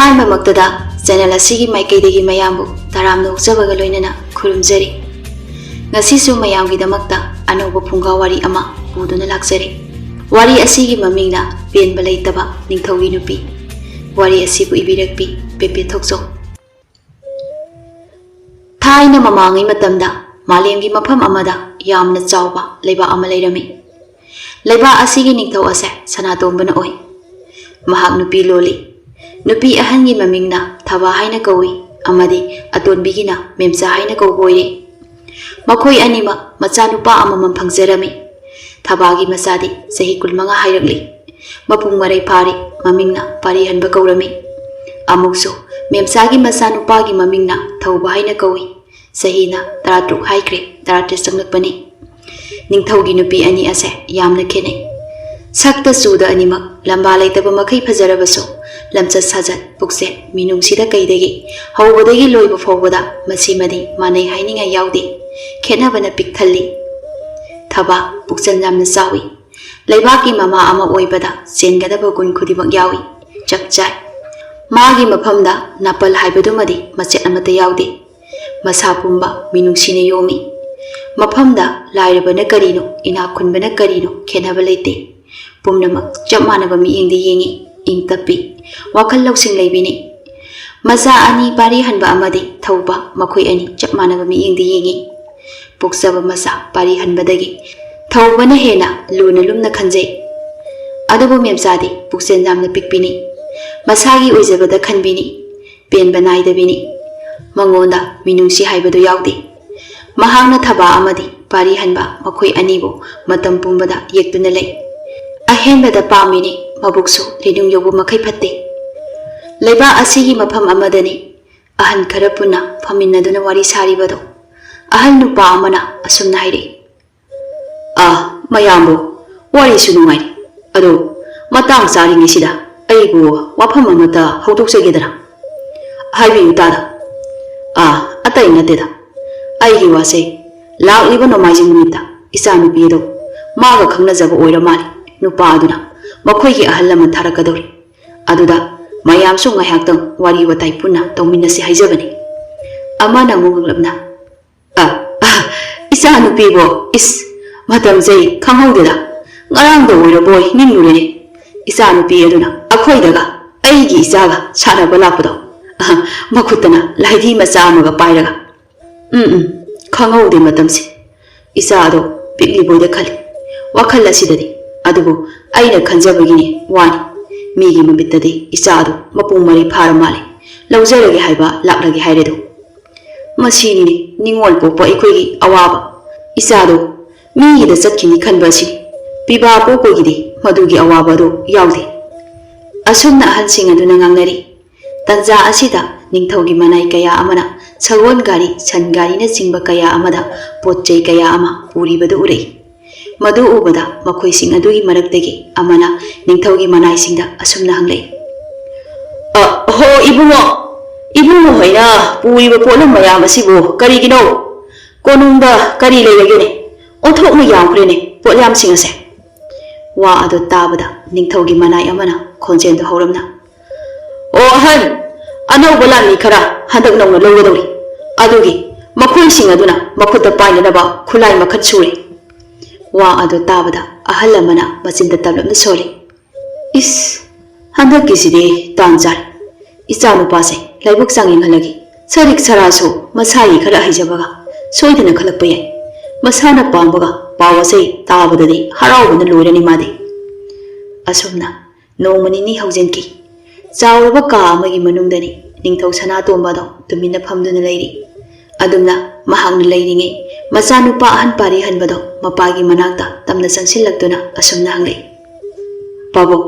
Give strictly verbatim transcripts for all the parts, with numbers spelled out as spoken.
ꯑꯍꯥꯟꯕꯃꯛꯇꯗ channel ꯑꯁꯤꯒꯤ ꯃꯥꯏꯀꯩꯗꯒꯤ ꯃꯌꯥꯝꯕꯨ ꯇꯔꯥꯝꯅ ꯑꯣꯛꯆꯕꯒ ꯂꯣꯏꯅꯅ ꯈꯨꯔꯨꯝꯖꯔꯤ꯫ ꯉꯁꯤꯁꯨ ꯃꯌꯥꯝꯒꯤꯗꯃꯛꯇ ꯑꯅꯧꯕ ꯐꯨꯡꯒꯥ ꯋꯥꯔꯤ ꯑꯃ ꯄꯨꯗꯨꯅ ꯂꯥꯛꯆꯔꯤ꯫ ꯋꯥꯔꯤ ꯑꯁꯤꯒꯤ ꯃꯃꯤꯡꯅ ꯄꯦꯟꯕ ꯂꯩꯇꯕ ꯅꯤꯡꯊꯧꯒꯤ ꯅꯨꯄꯤ꯫ ꯋꯥꯔꯤ ꯑꯁꯤꯕꯨ ꯏꯕꯤꯔꯛꯄꯤ ꯄꯦꯄꯦ ꯊꯣꯛꯆꯣꯝ꯫ ꯊꯥꯏꯅ ꯃꯃꯥꯡꯉꯩ ꯃꯇꯝꯗ ꯃꯥꯂꯦꯝꯒꯤ ꯃꯐꯝ ꯑꯃꯗ ꯌꯥꯝꯅ ꯆꯥꯎꯕ ꯂꯩꯕꯥꯛ ꯑꯃ ꯂꯩꯔꯝꯃꯤ꯫ ꯂꯩꯕꯥꯛ ꯑꯁꯤꯒꯤ ꯅꯤꯡꯊꯧ ꯑꯁꯦ ꯁꯅꯥꯇꯣꯝꯕꯅ ꯑꯣꯏ꯫ ꯃꯍꯥꯛ ꯅꯨꯄꯤ ꯂꯣꯜꯂꯤ꯫ ꯅꯨꯄꯤ ꯑꯍꯟꯒꯤ ꯃꯃꯤꯡꯅ ꯊꯕꯥ ꯍꯥꯏꯅ ꯀꯧꯏ ꯑꯃꯗꯤ ꯑꯇꯣꯟꯕꯤꯒꯤꯅ ꯃꯦꯝꯆꯥ ꯍꯥꯏꯅ ꯀꯧꯕ ꯑꯣꯏꯔꯦ꯫ ꯃꯈꯣꯏ ꯑꯅꯤꯃꯛ ꯃꯆꯥꯅꯨꯄꯥ ꯑꯃꯃꯝ ꯐꯪꯖꯔꯝꯃꯤ꯫ ꯊꯕꯥꯒꯤ ꯃꯆꯥꯗꯤ ꯆꯍꯤ ꯀꯨꯟꯃꯉꯥ ꯍꯥꯏꯔꯛꯂꯤ꯫ ꯃꯄꯨꯡ ꯃꯔꯩ ꯐꯥꯔꯤ, ꯃꯃꯤꯡꯅ ꯄꯥꯔꯤꯍꯟꯕ ꯀꯧꯔꯝꯃꯤ꯫ ꯑꯃꯨꯛꯁꯨ ꯃꯦꯝꯆꯥꯒꯤ ꯃꯆꯥꯅꯨꯄꯥꯒꯤ ꯃꯃꯤꯡꯅ ꯊꯧꯕ ꯍꯥꯏꯅ ꯀꯧꯏ꯫ ꯆꯍꯤꯅ ꯇꯔꯥꯇꯔꯨꯛ ꯍꯥꯏꯈ꯭ꯔꯦ, ꯇꯔꯥꯇꯔꯦꯠ ꯆꯪꯂꯛꯄꯅꯤ꯫ ꯅꯤꯡꯊꯧꯒꯤ ꯅꯨꯄꯤ ꯑꯅꯤ ꯑꯁꯦ ꯌꯥꯝꯅ ꯈꯦꯠꯅꯩ꯫ ꯁꯛꯇ ꯆꯨꯗ ꯑꯅꯤꯃꯛ ꯂꯝꯕꯥ ꯂꯩꯇꯕ ꯃꯈꯩ ꯐꯖꯔꯕꯁꯨ, ꯂꯝꯆꯠ ꯁꯥꯖꯠ, ꯄꯨꯛꯆꯦꯜ, ꯃꯤꯅꯨꯡꯁꯤꯗ ꯀꯩꯗꯒꯤ, ꯍꯧꯕꯗꯒꯤ ꯂꯣꯏꯕ ꯐꯥꯎꯕꯗ ꯃꯁꯤꯃꯗꯤ ꯃꯥꯟꯅꯩ ꯍꯥꯏꯅꯤꯡꯉꯥꯏ ꯌꯥꯎꯗꯦ꯫ ꯈꯦꯠꯅꯕꯅ ꯄꯤꯛ ꯊꯜꯂꯤ꯫ ꯊꯕꯥ ꯄꯨꯛꯆꯦꯜ ꯌꯥꯝꯅ ꯆꯥꯎꯏ꯫ ꯂꯩꯕꯥꯛꯀꯤ ꯃꯃꯥ ꯑꯃ ꯑꯣꯏꯕꯗ ꯆꯦꯟꯒꯗꯕ ꯒꯨꯟ ꯈꯨꯗꯤꯡꯃꯛ ꯌꯥꯎꯏ꯫ ꯆꯞ ꯆꯥꯏ꯫ ꯃꯥꯒꯤ ꯃꯐꯝꯗ ꯅꯥꯄꯜ ꯍꯥꯏꯕꯗꯨꯃꯗꯤ ꯃꯆꯦꯠ ꯑꯃꯠꯇ ꯌꯥꯎꯗꯦ꯫ ꯃꯁꯥ ꯄꯨꯝꯕ ꯃꯤꯅꯨꯡꯁꯤꯅ ꯌꯣꯝꯃꯤ꯫ ꯃꯐꯝꯗ ꯂꯥꯏꯔꯕꯅ ꯀꯔꯤꯅꯣ, ꯏꯅꯥꯛ ꯈꯨꯟꯕꯅ ꯀꯔꯤꯅꯣ ꯈꯦꯠꯅꯕ ꯂꯩꯇꯦ꯫ ꯄꯨꯝꯅꯃꯛ ꯆꯞ ꯃꯥꯟꯅꯕ ꯃꯤꯠꯌꯦꯡꯗ ꯌꯦꯡꯉꯤ, ꯏꯪ ꯇꯞꯄꯤ, ꯋꯥꯈꯜ ꯂꯧꯁꯤꯡ ꯂꯩꯕꯤꯅꯤ꯫ ꯃꯆꯥ ꯑꯅꯤ ꯄꯥꯔꯤ ꯍꯟꯕ ꯑꯃꯗꯤ ꯊꯧꯕ, ꯃꯈꯣꯏ ꯑꯅꯤ ꯆꯞ ꯃꯥꯟꯅꯕ ꯃꯤꯠꯌꯦꯡꯗ ꯌꯦꯡꯉꯤ꯫ ꯄꯣꯛꯆꯕ ꯃꯆꯥ ꯄꯥꯔꯤ ꯍꯟꯕꯗꯒꯤ ꯊꯧꯕꯅ ꯍꯦꯟꯅ ꯂꯨꯅ ꯂꯨꯝꯅ ꯈꯟꯖꯩ꯫ ꯑꯗꯨꯕꯨ ꯃꯦꯝꯆꯥꯗꯤ ꯄꯨꯛꯆꯦꯜ ꯌꯥꯝꯅ ꯄꯤꯛꯄꯤꯅꯤ, ꯃꯁꯥꯒꯤ ꯑꯣꯏꯖꯕꯗ ꯈꯟꯕꯤꯅꯤ, ꯄꯦꯟꯕ ꯅꯥꯏꯗꯕꯤꯅꯤ꯫ ꯃꯉꯣꯟꯗ ꯃꯤꯅꯨꯡꯁꯤ ꯍꯥꯏꯕꯗꯨ ꯌꯥꯎꯗꯦ꯫ ꯃꯍꯥꯛꯅ ꯊꯕꯥ ꯑꯃꯗꯤ ꯄꯥꯔꯤ ꯍꯟꯕ ꯃꯈꯣꯏ ꯑꯅꯤꯕꯨ ꯃꯇꯝ ꯄꯨꯝꯕꯗ ꯌꯦꯛꯇꯨꯅ ꯂꯩ꯫ ꯑꯍꯦꯟꯕꯗ ꯄꯥꯝꯃꯤꯅꯤ, ꯃꯕꯨꯛꯁꯨ ꯂꯩꯅꯨꯡ ꯌꯧꯕ ꯃꯈꯩ ꯐꯠꯇꯦ꯫ ꯂꯩꯕꯥꯛ ꯑꯁꯤꯒꯤ ꯃꯐꯝ ꯑꯃꯗꯅꯤ ꯑꯍꯟ ꯈꯔ ꯄꯨꯟꯅ ꯐꯝꯃꯤꯟꯅꯗꯨꯅ ꯋꯥꯔꯤ ꯁꯥꯔꯤꯕꯗꯣ꯫ ꯑꯍꯜ ꯅꯨꯄꯥ ꯑꯃꯅ ꯑꯁꯨꯝꯅ ꯍꯥꯏꯔꯛꯏ, "ꯑꯥ, ꯃꯌꯥꯝꯕꯨ, ꯋꯥꯔꯤꯁꯨ ꯅꯨꯡꯉꯥꯏꯔꯤ꯫ ꯑꯗꯣ, ꯃꯇꯥꯡ ꯆꯥꯔꯤꯉꯩꯁꯤꯗ ꯑꯩꯕꯨ ꯋꯥꯐꯝ ꯑꯃꯇ ꯍꯧꯗꯣꯛꯆꯒꯦꯗꯅ꯫" "ꯍꯥꯏꯕꯤꯌꯨ ꯇꯥꯗ꯫" "ꯑꯥ, ꯑꯇꯩ ꯅꯠꯇꯦꯗ꯫ ꯑꯩꯒꯤ ꯋꯥꯁꯦ, ꯂꯥꯛꯂꯤꯕ ꯅꯣꯡꯃꯥꯏꯖꯤꯡ ꯅꯨꯃꯤꯠꯇ ꯏꯆꯥꯅꯨꯄꯤ ꯑꯗꯣ ꯃꯥꯒ ꯈꯪꯅꯖꯕ ꯑꯣꯏꯔ ꯃꯥꯜꯂꯤ꯫ ꯅꯨꯄꯥ ꯑꯗꯨꯅ ꯃꯈꯣꯏꯒꯤ ꯑꯍꯜ ꯂꯃꯟ ꯊꯥꯔꯛꯀꯗꯧꯔꯤ꯫ ꯑꯗꯨꯗ ꯃꯌꯥꯝꯁꯨ ꯉꯥꯏꯍꯥꯛꯇꯪ ꯋꯥꯔꯤ ꯋꯥꯇꯥꯏ ꯄꯨꯟꯅ ꯇꯧꯃꯤꯟꯅꯁꯤ ꯍꯥꯏꯖꯕꯅꯤ꯫ ꯑꯃꯅ ꯑꯃꯨꯛ ꯉꯛꯂꯞꯅ, "ꯑ, ꯑ, ꯏꯆꯥ ꯅꯨꯄꯤꯕꯣ, ꯏꯁ, ꯃꯇꯝꯁꯦ ꯈꯪꯍꯧꯗꯦꯗ꯫ ꯉꯔꯥꯡꯗ ꯑꯣꯏꯔꯕꯣꯏ ꯅꯤꯡꯂꯨꯔꯦꯅꯦ꯫ ꯏꯆꯥ ꯅꯨꯄꯤ ꯑꯗꯨꯅ ꯑꯩꯈꯣꯏꯗꯒ ꯑꯩꯒꯤ ꯏꯆꯥꯒ ꯁꯥꯟꯅꯕ ꯂꯥꯛꯄꯗꯣ, ꯑ, ꯃꯈꯨꯠꯇꯅ ꯂꯥꯏꯙꯤ ꯃꯆꯥ ꯑꯃꯒ ꯄꯥꯏꯔꯒ꯫ ꯎꯝ, ꯎꯝ, ꯈꯪꯍꯧꯗꯦ ꯃꯇꯝꯁꯦ꯫ ꯏꯆꯥ ꯑꯗꯣ ꯄꯤꯛꯂꯤꯕꯣꯏꯗ ꯈꯜꯂꯤ꯫ ꯋꯥꯈꯜ ꯑꯁꯤꯗꯗꯤ꯫ ꯑꯗꯨꯕꯨ ꯑꯩꯅ ꯈꯟꯖꯕꯒꯤꯅꯤ ꯋꯥꯅꯤ꯫ ꯃꯤꯒꯤ ꯃꯃꯤꯠꯇꯗꯤ ꯏꯆꯥ ꯑꯗꯣ ꯃꯄꯨꯡ ꯃꯔꯩ ꯐꯥꯔ ꯃꯥꯜꯂꯦ꯫ ꯂꯧꯖꯔꯒꯦ ꯍꯥꯏꯕ ꯂꯥꯛꯂꯒꯦ ꯍꯥꯏꯔꯦꯗꯣ꯫ ꯃꯁꯤꯅꯤꯅꯦ ꯅꯤꯡꯉꯣꯜ ꯄꯣꯛꯄ ꯑꯩꯈꯣꯏꯒꯤ ꯑꯋꯥꯕ꯫ ꯏꯆꯥꯗꯣ ꯃꯤꯒꯤꯗ ꯆꯠꯈꯤꯅꯤ ꯈꯟꯕ ꯑꯁꯤꯅꯤ꯫ ꯄꯤꯕꯥ ꯄꯣꯛꯄꯒꯤꯗꯤ ꯃꯗꯨꯒꯤ ꯑꯋꯥꯕ ꯑꯗꯨ ꯌꯥꯎꯗꯦ"꯫ ꯑꯁꯨꯝꯅ ꯑꯍꯜꯁꯤꯡ ꯑꯗꯨꯅ ꯉꯥꯡꯅꯔꯤ꯫ ꯇꯟꯖꯥ ꯑꯁꯤꯗ ꯅꯤꯡꯊꯧꯒꯤ ꯃꯅꯥꯏ ꯀꯌꯥ ꯑꯃꯅ ꯁꯒꯣꯜ ꯒꯥꯔꯤ, ꯁꯟ ꯒꯥꯔꯤꯅꯆꯤꯡꯕ ꯀꯌꯥ ꯑꯃꯗ ꯄꯣꯠ ꯆꯩ ꯀꯌꯥ ꯑꯃ ꯄꯨꯔꯤꯕꯗꯨ ꯎꯔꯛꯏ꯫ ꯃꯗꯨ ꯎꯕꯗ ꯃꯈꯣꯏꯁꯤꯡ ꯑꯗꯨꯒꯤ ꯃꯔꯛꯇꯒꯤ ꯑꯃꯅ ꯅꯤꯡꯊꯧꯒꯤ ꯃꯅꯥꯏꯁꯤꯡꯗ ꯑꯁꯨꯝꯅ ꯍꯪꯂꯛꯏ, "ꯑ, ꯍꯣ ꯏꯕꯨꯡꯉꯣ, ꯏꯕꯨꯡꯉꯣ ꯍꯣꯏꯅ ꯄꯨꯔꯤꯕ ꯄꯣꯠꯂꯝ ꯃꯌꯥꯝ ꯑꯁꯤꯕꯨ ꯀꯔꯤꯒꯤꯅꯣ? ꯀꯣꯅꯨꯡꯗ ꯀꯔꯤ ꯂꯩꯔꯒꯦꯅꯦ? ꯑꯣꯟꯊꯣꯛꯅ ꯌꯥꯝꯈ꯭ꯔꯦꯅꯦ ꯄꯣꯠꯌꯥꯝꯁꯤꯡ ꯑꯁꯦ"꯫ ꯋꯥ ꯑꯗꯨ ꯇꯥꯕꯗ ꯅꯤꯡꯊꯧꯒꯤ ꯃꯅꯥꯏ ꯑꯃꯅ ꯈꯣꯟꯖꯦꯜꯗꯨ ꯍꯧꯔꯞꯅ, "ꯑꯣ ꯑꯍꯟ, ꯑꯅꯧꯕ ꯂꯥꯟꯃꯤ ꯈꯔ ꯍꯟꯗꯛ ꯅꯧꯅ ꯂꯧꯒꯗꯧꯔꯤ꯫ ꯑꯗꯨꯒꯤ ꯃꯈꯣꯏꯁꯤꯡ ꯑꯗꯨꯅ ꯃꯈꯨꯠꯇ ꯄꯥꯏꯅꯅꯕ ꯈꯨꯠꯂꯥꯏ ꯃꯈꯜ ꯁꯨꯔꯦ"꯫ ꯋꯥ ꯑꯗꯨ ꯇꯥꯕꯗ ꯑꯍꯜ ꯑꯃꯅ ꯃꯆꯤꯟꯗ ꯇꯞꯂꯞꯅ ꯁꯣꯜꯂꯤ꯫ "ꯏꯁ, ꯍꯟꯗꯛꯀꯤꯁꯤꯗꯤ ꯇꯥꯟ ꯆꯥꯔꯦ꯫ ꯏꯆꯥꯅꯨꯄꯥꯁꯦ ꯂꯥꯏꯕꯛ ꯆꯥꯡ ꯌꯦꯡꯍꯜꯂꯒꯦ꯫ ꯁꯔꯤꯛ ꯁꯔꯥꯁꯨ ꯃꯁꯥꯒꯤ ꯈꯔ ꯍꯩꯖꯕꯒ ꯁꯣꯏꯗꯅ ꯈꯜꯂꯛꯄ ꯌꯥꯏ꯫ ꯃꯁꯥꯅ ꯄꯥꯝꯕꯒ ꯄꯥꯎ ꯑꯁꯦ ꯇꯥꯕꯗꯗꯤ ꯍꯔꯥꯎꯕꯅ ꯂꯣꯏꯔꯅꯤ ꯃꯥꯗꯤ"꯫ ꯑꯁꯨꯝꯅ ꯅꯣꯡꯃ ꯅꯤꯅꯤ ꯍꯧꯖꯤꯟꯈꯤ꯫ ꯆꯥꯎꯔꯕ ꯀꯥ ꯑꯃꯒꯤ ꯃꯅꯨꯡꯗꯅꯤ ꯅꯤꯡꯊꯧ ꯁꯅꯥꯇꯣꯝꯕꯗꯣ ꯇꯨꯃꯤꯟꯅ ꯐꯝꯗꯨꯅ ꯂꯩꯔꯤ꯫ ꯑꯗꯨꯝꯅ ꯃꯍꯥꯛꯅ ꯂꯩꯔꯤꯉꯩ, ꯃꯆꯥꯅꯨꯄꯥ ꯑꯍꯟ ꯄꯥꯔꯤ ꯍꯟꯕꯗꯣ ꯃꯄꯥꯒꯤ ꯃꯅꯥꯛꯇ ꯇꯝꯅ ꯆꯪꯁꯤꯜꯂꯛꯇꯨꯅ ꯑꯁꯨꯝꯅ ꯍꯪꯂꯛꯏ, "ꯄꯥꯕꯨꯡ,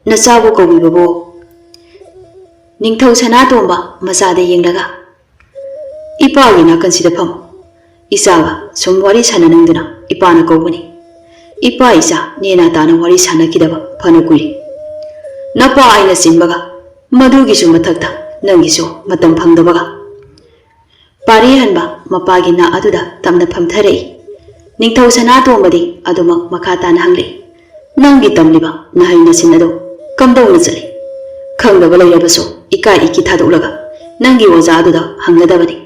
ꯅꯆꯥꯕꯨ ꯀꯧꯕꯤꯕꯕꯨ?" ꯅꯤꯡꯊꯧ ꯁꯅꯥꯇꯣꯝꯕ ꯃꯆꯥꯗ ꯌꯦꯡꯂꯒ, "ꯏꯄꯥꯒꯤ ꯅꯥꯀꯟꯁꯤꯗ ꯐꯝ꯫ ꯏꯆꯥꯒ ꯁꯨꯝ ꯋꯥꯔꯤ ꯁꯥꯟꯅꯅꯤꯡꯗꯨꯅ ꯏꯄꯥꯅ ꯀꯧꯕꯅꯤ꯫ ꯏꯄꯥ ꯏꯆꯥ ꯅꯦꯅꯥ ꯇꯥꯅ ꯋꯥꯔꯤ ꯁꯥꯟꯅꯈꯤꯗꯕ ꯐꯅ ꯀꯨꯏꯔꯦ꯫ ꯅꯄꯥ ꯑꯩꯅ ꯆꯤꯟꯕꯒ, ꯃꯗꯨꯒꯤꯁꯨ ꯃꯊꯛꯇ ꯅꯪꯒꯤꯁꯨ ꯃꯇꯝ ꯐꯪꯗꯕꯒ"꯫ ꯄꯥꯔꯤ ꯍꯟꯕ ꯃꯄꯥꯒꯤ ꯅꯥ ꯑꯗꯨꯗ ꯇꯝꯅ ꯐꯝꯊꯔꯛꯏ꯫ ꯅꯤꯡꯊꯧ ꯁꯅꯥꯇꯣꯝꯕꯗꯤ ꯑꯗꯨꯃꯛ ꯃꯈꯥ ꯇꯥꯅ ꯍꯪꯂꯛꯏ, "ꯅꯪꯒꯤ ꯇꯝꯂꯤꯕ ꯅꯍꯩ ꯅꯁꯤꯡ ꯑꯗꯨ ꯀꯝꯗꯧꯅ ꯆꯠꯂꯤ? ꯈꯪꯗꯕ ꯂꯩꯔꯕꯁꯨ ꯏꯀꯥꯏ ꯏꯀꯤ ꯊꯥꯗꯣꯛꯂꯒ ꯅꯪꯒꯤ ꯑꯣꯖꯥꯗꯨꯗ ꯍꯪꯒꯗꯕꯅꯤ꯫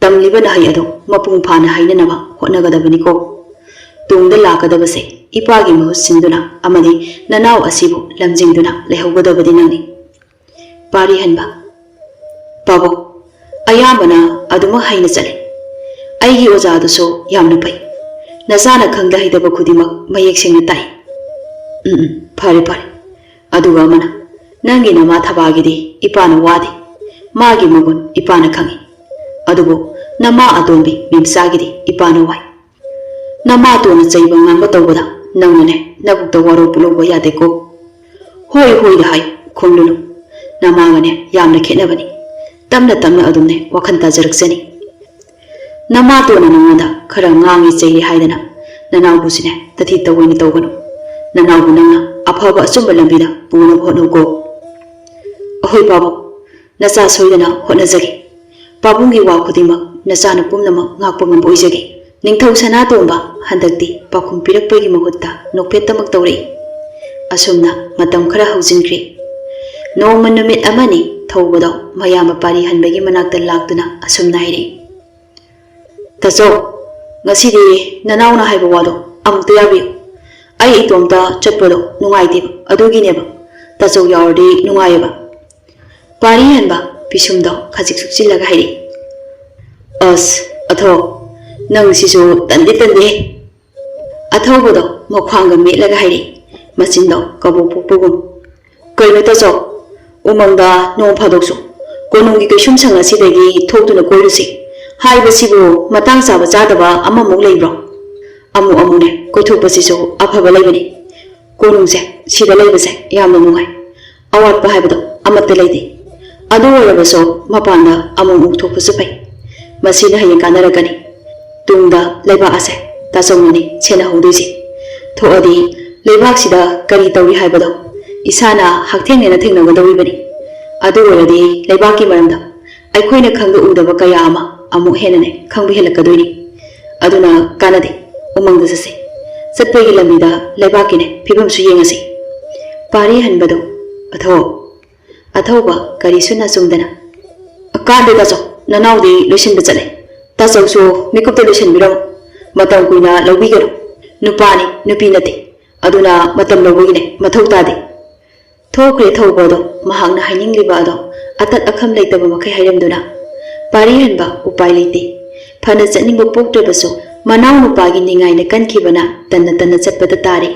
ꯇꯝꯂꯤꯕ ꯅꯍꯩ ꯑꯗꯨ ꯃꯄꯨꯡ ꯐꯥꯅ ꯍꯩꯅꯅꯕ ꯍꯣꯠꯅꯒꯗꯕꯅꯤꯀꯣ꯫ ꯇꯨꯡꯗ ꯂꯥꯛꯀꯗꯕꯁꯦ ꯏꯄꯥꯒꯤ ꯃꯍꯨꯠ ꯁꯤꯟꯗꯨꯅ ꯑꯃꯗꯤ ꯅꯅꯥꯎ ꯑꯁꯤꯕꯨ ꯂꯝꯖꯤꯡꯗꯨꯅ ꯂꯩꯍꯧꯒꯗꯕꯗꯤ ꯅꯪꯅꯤ꯫ ꯄꯥꯔꯤꯍꯟꯕ, ꯄꯥꯕꯨꯡ, ꯑꯌꯥꯝꯕꯅ ꯑꯗꯨꯃꯛ ꯍꯩꯅ ꯆꯠꯂꯤ꯫ ꯑꯩꯒꯤ ꯑꯣꯖꯥꯗꯨꯁꯨ ꯌꯥꯝꯅ ꯐꯩ꯫ ꯅꯆꯥꯅ ꯈꯪꯗ ꯍꯩꯗꯕ ꯈꯨꯗꯤꯡꯃꯛ ꯃꯌꯦꯛ ꯁꯦꯡꯅ ꯇꯥꯏ꯫ ꯎꯝ, ꯎꯝ, ꯐꯔꯦ, ꯐꯔꯦ꯫ ꯑꯗꯨꯒ ꯑꯃꯅ, ꯅꯪꯒꯤ ꯅꯃꯥ ꯊꯕꯥꯒꯤꯗꯤ ꯏꯄꯥꯅ ꯋꯥꯗꯦ꯫ ꯃꯥꯒꯤ ꯃꯒꯨꯟ ꯏꯄꯥꯅ ꯈꯪꯏ꯫ ꯑꯗꯨꯕꯨ ꯅꯃꯥ ꯑꯇꯣꯝꯕꯤ ꯃꯦꯝꯆꯥꯒꯤꯗꯤ ꯏꯄꯥꯅ ꯋꯥꯏ꯫ ꯅꯃꯥꯇꯣꯟꯅ ꯆꯩꯕ ꯉꯥꯡꯕ ꯇꯧꯕꯗ ꯅꯪꯅꯅꯦ ꯅꯕꯨꯛꯇ ꯋꯥꯔꯧ ꯄꯨꯛꯂꯧꯕ ꯌꯥꯗꯦꯀꯣ꯫ ꯍꯣꯏ ꯍꯣꯏꯗ ꯍꯥꯏ, ꯈꯨꯝꯂꯨꯅꯨ꯫ ꯅꯃꯥꯒꯅꯦ ꯌꯥꯝꯅ ꯈꯦꯠꯅꯕꯅꯤ꯫ ꯇꯞꯅ ꯇꯞꯅ ꯑꯗꯨꯝꯅꯦ ꯋꯥꯈꯜ ꯇꯥꯖꯔꯛꯆꯅꯤ꯫ ꯅꯃꯥꯇꯣꯟꯅ ꯅꯉꯣꯟꯗ ꯈꯔ ꯉꯥꯡꯉꯤ ꯆꯩꯔꯤ ꯍꯥꯏꯗꯅ ꯅꯅꯥꯎꯕꯨꯁꯤꯅꯦ ꯇꯊꯤ ꯇꯧꯑꯣꯏꯅ ꯇꯧꯒꯅꯨ꯫ ꯅꯅꯥꯎꯕꯨ ꯅꯪꯅ ꯑꯐꯕ ꯑꯆꯨꯝꯕ ꯂꯝꯕꯤꯗ ꯄꯨꯅꯕ ꯍꯣꯠꯅꯧꯀꯣ꯫ ꯑꯍꯣꯏ ꯄꯥꯕꯨꯡ, ꯅꯆꯥ ꯁꯣꯏꯗꯅ ꯍꯣꯠꯅꯖꯒꯦ꯫ ꯄꯥꯕꯨꯡꯒꯤ ꯋꯥ ꯈꯨꯗꯤꯡꯃꯛ ꯅꯆꯥꯅ ꯄꯨꯝꯅꯃꯛ ꯉꯥꯛꯄ ꯉꯝꯕ ꯑꯣꯏꯖꯒꯦ꯫ ꯅꯤꯡꯊꯧ ꯁꯅꯥꯇꯣꯝꯕ ꯍꯟꯗꯛꯇꯤ ꯄꯥꯎꯈꯨꯝ ꯄꯤꯔꯛꯄꯒꯤ ꯃꯍꯨꯠꯇ ꯅꯣꯛꯐꯦꯠꯇꯃꯛ ꯇꯧꯔꯛꯏ꯫ ꯑꯁꯨꯝꯅ ꯃꯇꯝ ꯈꯔ ꯍꯧꯖꯤꯟꯈ꯭ꯔꯦ꯫ ꯅꯣꯡꯃ ꯅꯨꯃꯤꯠ ꯑꯃꯅꯤ ꯊꯧꯕꯗꯣ ꯃꯌꯥꯝꯕ ꯄꯥꯔꯤ ꯍꯟꯕꯒꯤ ꯃꯅꯥꯛꯇ ꯂꯥꯛꯇꯨꯅ ꯑꯁꯨꯝꯅ ꯍꯥꯏꯔꯛꯏ, "ꯇꯥꯆꯧ, ꯉꯁꯤꯗꯤ ꯅꯅꯥꯎꯅ ꯍꯥꯏꯕ ꯋꯥꯗꯣ ꯑꯃꯨꯛꯇ ꯌꯥꯕꯤꯌꯨ꯫ ꯑꯩ ꯏꯇꯣꯝꯇ ꯆꯠꯄꯗꯣ ꯅꯨꯡꯉꯥꯏꯇꯦꯕ, ꯑꯗꯨꯒꯤꯅꯦꯕ꯫ ꯇꯥꯆꯧ ꯌꯥꯎꯔꯗꯤ ꯅꯨꯡꯉꯥꯏꯌꯦꯕ꯫" ꯄꯥꯔꯤ ꯍꯟꯕ ꯄꯤꯁꯨꯝꯗꯣ ꯈꯖꯤꯛ ꯁꯨꯛꯆꯤꯜꯂꯒ ꯍꯥꯏꯔꯛꯏ, "ꯑꯁ, ꯑꯊꯧ, ꯅꯪ ꯁꯤꯁꯨ ꯇꯟꯗꯤ ꯇꯟꯗꯦ꯫" ꯑꯊꯧꯕꯗꯣ ꯃꯈ꯭ꯋꯥꯡꯒ ꯃꯦꯠꯂꯒ ꯍꯥꯏꯔꯛꯏ, ꯃꯆꯤꯟꯗꯣ ꯀꯕꯣꯛ ꯄꯣꯛꯄꯒꯨꯝ꯫ "ꯀꯩꯅꯣ ꯇꯥꯆꯧ, ꯎꯃꯪꯗ ꯅꯣꯡ ꯐꯥꯗꯣꯛꯁꯨ ꯀꯣꯅꯨꯡꯒꯤ ꯀꯩꯁꯨꯝꯁꯪ ꯑꯁꯤꯗꯒꯤ ꯊꯣꯛꯇꯨꯅ ꯀꯣꯏꯔꯨꯁꯤ꯫ ꯍꯥꯏꯕꯁꯤꯕꯨ ꯃꯇꯥꯡ ꯆꯥꯕ ꯆꯥꯗꯕ ꯑꯃꯃꯨꯛ ꯂꯩꯕ꯭ꯔꯣ? ꯑꯃꯨꯛ ꯑꯃꯨꯛꯅꯦ ꯀꯣꯏꯊꯣꯛꯄꯁꯤꯁꯨ ꯑꯐꯕ ꯂꯩꯕꯅꯤ꯫ ꯀꯣꯅꯨꯡꯁꯦ ꯁꯤꯗ ꯂꯩꯕꯁꯦ ꯌꯥꯝꯅ ꯅꯨꯡꯉꯥꯏ꯫ ꯑꯋꯥꯠꯄ ꯍꯥꯏꯕꯗꯣ ꯑꯃꯠꯇ ꯂꯩꯇꯦ꯫ ꯑꯗꯨ ꯑꯣꯏꯔꯕꯁꯨ ꯃꯄꯥꯟꯗ ꯑꯃꯨꯛ ꯑꯃꯨꯛ ꯊꯣꯛꯄꯁꯨ ꯐꯩ꯫ ꯃꯁꯤꯅ ꯍꯌꯦꯡ ꯀꯥꯟꯅꯔꯛꯀꯅꯤ꯫ ꯇꯨꯡꯗ ꯂꯩꯕꯥꯛ ꯑꯁꯦ ꯇꯥꯆꯧꯅꯅꯤ ꯁꯦꯟꯅꯍꯧꯗꯣꯏꯁꯦ꯫ ꯊꯣꯛꯑꯗꯤ ꯂꯩꯕꯥꯛꯁꯤꯗ ꯀꯔꯤ ꯇꯧꯔꯤ ꯍꯥꯏꯕꯗꯣ ꯏꯁꯥꯅ ꯍꯛꯊꯦꯡꯅꯅ ꯊꯦꯡꯅꯒꯗꯧꯔꯤꯕꯅꯤ꯫ ꯑꯗꯨ ꯑꯣꯏꯔꯗꯤ ꯂꯩꯕꯥꯛꯀꯤ ꯃꯔꯝꯗ ꯑꯩꯈꯣꯏꯅ ꯈꯪꯕ ꯎꯗꯕ ꯀꯌꯥ ꯑꯃ ꯑꯃꯨꯛ ꯍꯦꯟꯅꯅꯦ ꯈꯪꯕ ꯍꯦꯜꯂꯛꯀꯗꯣꯏꯅꯤ꯫ ꯑꯗꯨꯅ ꯀꯥꯟꯅꯗꯦ, ꯎꯃꯪꯗ ꯆꯠꯁꯦ꯫ ꯆꯠꯄꯒꯤ ꯂꯝꯕꯤꯗ ꯂꯩꯕꯥꯛꯀꯤꯅꯦ ꯐꯤꯕꯝꯁꯨ ꯌꯦꯡꯉꯁꯤ꯫" ꯄꯥꯔꯤ ꯍꯟꯕꯗꯣ, "ꯑꯊꯧ, ꯑꯊꯧꯕ ꯀꯔꯤꯁꯨ ꯅꯥꯆꯨꯝꯗꯅ, "ꯀꯥꯟꯗꯦ ꯇꯥꯆꯧ, ꯅꯅꯥꯎꯗꯤ ꯂꯣꯏꯁꯤꯟꯕ ꯆꯠꯂꯦ꯫ ꯇꯥꯆꯧꯁꯨ ꯃꯤꯀꯨꯞꯇ ꯂꯣꯏꯁꯤꯟꯕꯤꯔꯝꯃꯨ꯫ ꯃꯇꯝ ꯀꯨꯏꯅ ꯂꯧꯕꯤꯒꯅꯨ꯫ ꯅꯨꯄꯥꯅꯤ, ꯅꯨꯄꯤ ꯅꯠꯇꯦ꯫ ꯑꯗꯨꯅ ꯃꯇꯝ ꯂꯧꯕꯒꯤꯅꯦ, ꯃꯊꯧ ꯇꯥꯗꯦ"꯫ ꯊꯣꯛꯈ꯭ꯔꯦ ꯊꯧꯕ ꯑꯗꯣ, ꯃꯍꯥꯛꯅ ꯍꯥꯏꯅꯤꯡꯂꯤꯕ ꯑꯗꯣ ꯑꯇꯠ ꯑꯈꯝ ꯂꯩꯇꯕ ꯃꯈꯩ ꯍꯥꯏꯔꯝꯗꯨꯅ꯫ ꯄꯥꯔꯤꯍꯟꯕ ꯎꯄꯥꯏ ꯂꯩꯇꯦ꯫ ꯐꯅ ꯆꯠꯅꯤꯡꯕ ꯄꯣꯛꯇ꯭ꯔꯕꯁꯨ ꯃꯅꯥꯎ ꯅꯨꯄꯥꯒꯤ ꯅꯤꯡꯉꯥꯏꯅ ꯀꯟꯈꯤꯕꯅ ꯇꯟꯅ ꯇꯟꯅ ꯆꯠꯄꯗ ꯇꯥꯔꯦ꯫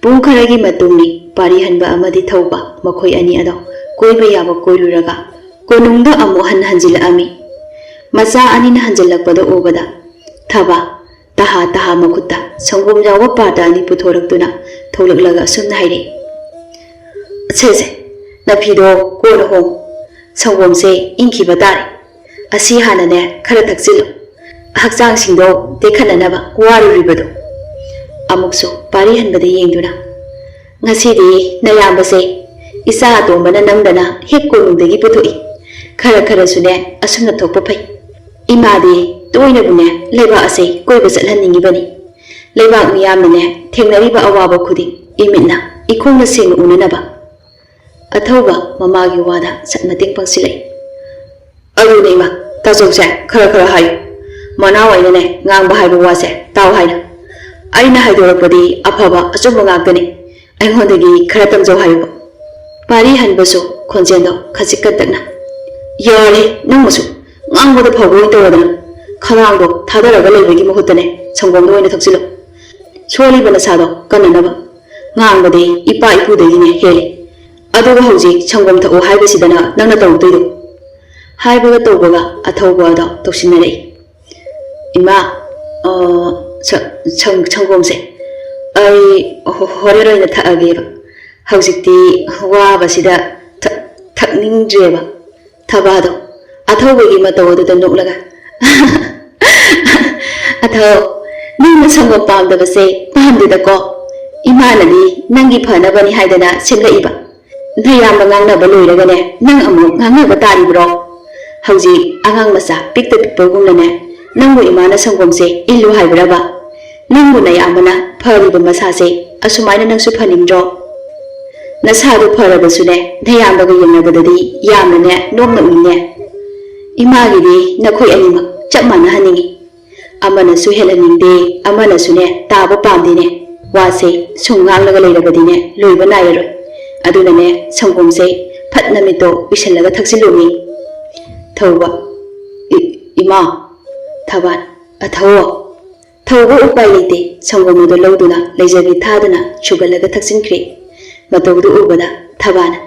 ꯄꯨꯡ ꯈꯔꯒꯤ ꯃꯇꯨꯡꯅꯤ ꯄꯥꯔꯤꯍꯟꯕ ꯑꯃꯗꯤ ꯊꯧꯕ ꯃꯈꯣꯏ ꯑꯅꯤ ꯑꯗꯣ ꯀꯣꯏꯕ ꯌꯥꯕ ꯀꯣꯏꯔꯨꯔꯒ ꯀꯣꯅꯨꯡꯗ ꯑꯃꯨꯛ ꯍꯟꯅ ꯍꯟꯖꯤꯜꯂꯛꯑꯝꯃꯤ꯫ ꯃꯆꯥ ꯑꯅꯤꯅ ꯍꯟꯖꯤꯜꯂꯛꯄꯗ ꯎꯕꯗ ꯊꯕꯥ ꯇꯍꯥ ꯇꯍꯥ ꯃꯈꯨꯠꯇ ꯁꯪꯒꯣꯝ ꯌꯥꯎꯕ ꯄꯥꯇ꯭ꯔ ꯑꯅꯤ ꯄꯨꯊꯣꯔꯛꯇꯨꯅ ꯊꯣꯛꯂꯛꯂꯒ ꯑꯁꯨꯝꯅ ꯍꯥꯏꯔꯛꯏ, "ꯁꯦ ꯁꯦ, ꯅꯐꯤꯗꯣ ꯀꯣꯟꯅ ꯍꯣꯡ꯫ ꯁꯪꯒꯣꯝꯁꯦ ꯏꯪꯈꯤꯕ ꯇꯥꯔꯦ꯫ ꯑꯁꯤ ꯍꯥꯟꯅꯅꯦ ꯈꯔ ꯊꯛꯆꯤꯜꯂꯨ꯫ ꯍꯛꯆꯥꯡꯁꯤꯡꯗꯣ ꯇꯦꯛꯈꯠꯅꯅꯕ ꯋꯥꯔꯨꯔꯤꯕꯗꯣ"꯫ ꯑꯃꯨꯛꯁꯨ ꯄꯥꯔꯤꯍꯟꯕꯗ ꯌꯦꯡꯗꯨꯅ, "ꯉꯁꯤꯗꯤ ꯅꯌꯥꯝꯕꯁꯦ ꯏꯆꯥ ꯑꯇꯣꯝꯕꯅ ꯅꯝꯗꯅ ꯍꯦꯛ ꯀꯣꯅꯨꯡꯗꯒꯤ ꯄꯨꯊꯣꯛꯏ꯫ ꯈꯔ ꯈꯔꯁꯨꯅꯦ ꯑꯁꯨꯝꯅ ꯊꯣꯛꯄ ꯐꯩ꯫ ꯏꯃꯥꯗꯤ ꯇꯣꯏꯅꯕꯨꯅꯦ ꯂꯩꯕꯥꯛ ꯑꯁꯦ ꯀꯣꯏꯕ ꯆꯠꯍꯟꯅꯤꯡꯉꯤꯕꯅꯤ꯫ ꯂꯩꯕꯥꯛ ꯃꯤꯌꯥꯝꯅꯅꯦ ꯊꯦꯡꯅꯔꯤꯕ ꯑꯋꯥꯕ ꯈꯨꯗꯤꯡ ꯏꯃꯤꯠꯅ ꯏꯈꯣꯡꯅ ꯁꯦꯡꯅ ꯎꯅꯅꯕ"꯫ ꯑꯊꯧꯕ ꯃꯃꯥꯒꯤ ꯋꯥꯗ ꯁꯠ ꯃꯇꯦꯡ ꯄꯥꯡꯁꯤꯜꯂꯛꯏ꯫ "ꯑꯗꯨꯅꯦ ꯏꯃꯥ, ꯇꯥꯆꯧꯁꯦ ꯈꯔ ꯈꯔ ꯍꯥꯏꯌꯨ꯫ ꯃꯅꯥꯎ ꯑꯩꯅꯅꯦ ꯉꯥꯡꯕ ꯍꯥꯏꯕ ꯋꯥꯁꯦ ꯇꯥꯎ ꯍꯥꯏꯅ꯫ ꯑꯩꯅ ꯍꯥꯏꯗꯣꯔꯛꯄꯗꯤ ꯑꯐꯕ ꯑꯆꯨꯝꯕ ꯉꯥꯛꯇꯅꯤ꯫ ꯑꯩꯉꯣꯟꯗꯒꯤ ꯈꯔ ꯇꯝꯖꯧ ꯍꯥꯏꯌꯨꯕ"꯫ ꯄꯥꯔꯤ ꯍꯟꯕꯁꯨ ꯈꯣꯟꯖꯦꯜꯗꯣ ꯈꯖꯤꯛ ꯀꯟꯇꯛꯅ, "ꯌꯥꯔꯦ, ꯅꯪꯃꯁꯨ ꯉꯥꯡꯕꯗ ꯐꯕ ꯑꯣꯏꯅ ꯇꯧꯔꯗꯅ꯫ ꯈꯗꯥꯡꯗꯣ ꯊꯥꯗꯔꯒ ꯂꯩꯕꯒꯤ ꯃꯍꯨꯠꯇꯅꯦ ꯁꯪꯒꯣꯝꯗ ꯑꯣꯏꯅ ꯊꯛꯆꯤꯜꯂꯨ꯫ ꯁꯣꯜꯂꯤꯕ ꯅꯁꯥꯗꯣ ꯀꯟꯅꯅꯕ꯫ ꯉꯥꯡꯕꯗꯤ ꯏꯄꯥ ꯏꯄꯨꯗꯒꯤꯅꯦ ꯍꯦꯜꯂꯤ꯫ ꯑꯗꯨꯒ ꯍꯧꯖꯤꯛ ꯁꯪꯒꯣꯝ ꯊꯛꯎ ꯍꯥꯏꯕꯁꯤꯗꯅ ꯅꯪꯅ ꯇꯧꯗꯣꯏꯗꯣ"꯫ ꯍꯥꯏꯕꯒ ꯇꯧꯕꯒ ꯑꯊꯧꯕ ꯑꯗꯣ ꯇꯧꯁꯤꯟꯅꯔꯛꯏ꯫ "ꯏꯃꯥ, ꯑ, ꯁ-, ꯁꯪ-, ꯁꯪꯒꯣꯝꯁꯦ ꯑꯩ ꯍꯣ-, ꯍꯣꯔꯦꯟ ꯑꯣꯏꯅ ꯊꯛꯑꯒꯦꯕ꯫ ꯍꯧꯖꯤꯛꯇꯤ ꯋꯥꯕꯁꯤꯗ ꯊꯛ-, ꯊꯛꯅꯤꯡꯗ꯭ꯔꯦꯕ"꯫ ꯊꯕꯥꯗꯣ ꯑꯊꯧꯕꯒꯤ ꯃꯇꯧ ꯑꯗꯨꯗ ꯅꯣꯛꯂꯒ, "ꯑꯊꯧ, ꯅꯪꯅ ꯁꯪꯒꯣꯝ ꯄꯥꯝꯗꯕꯁꯦ ꯄꯥꯝꯗꯦꯗꯀꯣ꯫ ꯏꯃꯥꯅꯗꯤ ꯅꯪꯒꯤ ꯐꯅꯕꯅꯤ ꯍꯥꯏꯗꯅ ꯁꯦꯝꯂꯛꯏꯕ꯫ ꯅꯌꯥꯝꯕ ꯉꯥꯡꯅꯕ ꯂꯣꯏꯔꯒꯅꯦ ꯅꯪ ꯑꯃꯨꯛ ꯉꯥꯡꯅꯕ ꯇꯥꯔꯤꯕ꯭ꯔꯣ? ꯍꯧꯖꯤꯛ ꯑꯉꯥꯡ ꯃꯆꯥ ꯄꯤꯛꯇ ꯄꯤꯛꯄꯒꯨꯝꯅꯅꯦ ꯅꯪꯕꯨ ꯏꯃꯥꯅ ꯁꯪꯒꯣꯝꯁꯦ ꯏꯜꯂꯨ ꯍꯥꯏꯕ꯭ꯔꯕ? ꯅꯪꯕꯨ ꯅꯌꯥꯝꯕꯅ ꯐꯔꯤꯕ ꯃꯁꯥꯁꯦ ꯑꯁꯨꯃꯥꯏꯅ ꯅꯪꯁꯨ ꯐꯅꯤꯡꯗ꯭ꯔꯣ?" ꯅꯁꯥꯗꯨ ꯐꯔꯕꯁꯨꯅꯦ, ꯅꯌꯥꯝꯕꯒ ꯌꯦꯡꯅꯕꯗꯗꯤ ꯌꯥꯝꯅꯅꯦ ꯅꯣꯝꯅ ꯎꯏꯅꯦ꯫ ꯏꯃꯥꯒꯤꯗꯤ ꯅꯈꯣꯏ ꯑꯅꯤꯃꯛ ꯆꯞ ꯃꯥꯟꯅꯍꯟꯅꯤꯡꯉꯤ꯫ ꯑꯃꯅꯁꯨ ꯍꯦꯜꯍꯟꯅꯤꯡꯗꯦ, ꯑꯃꯅꯁꯨꯅꯦ ꯇꯥꯕ ꯄꯥꯝꯗꯦꯅꯦ꯫ ꯋꯥꯁꯦ ꯁꯨꯝ ꯉꯥꯡꯂꯒ ꯂꯩꯔꯕꯗꯤꯅꯦ ꯂꯣꯏꯕ ꯅꯥꯏꯔꯔꯣꯏ꯫ ꯑꯗꯨꯅꯅꯦ ꯁꯪꯒꯣꯝꯁꯦ ꯐꯠ ꯅꯃꯤꯠꯇꯣ ꯎꯏꯁꯜꯂꯒ ꯊꯛꯆꯤꯜꯂꯨꯃꯤ꯫ ꯊꯧꯕ, "ꯏ-, ꯏꯃꯥ!" ꯊꯕꯥꯟ, "ꯑꯊꯧ!" ꯊꯧꯕ ꯎꯄꯥꯏ ꯂꯩꯇꯦ, ꯁꯪꯒꯣꯝ ꯑꯗꯨ ꯂꯧꯗꯨꯅ ꯂꯩꯖꯕꯤ ꯊꯥꯗꯨꯅ ꯁꯨꯒꯠꯂꯒ ꯊꯛꯆꯤꯟꯈ꯭ꯔꯦ꯫ ꯃꯇꯧꯗꯨ ꯎꯕꯗ ꯊꯕꯥꯅ,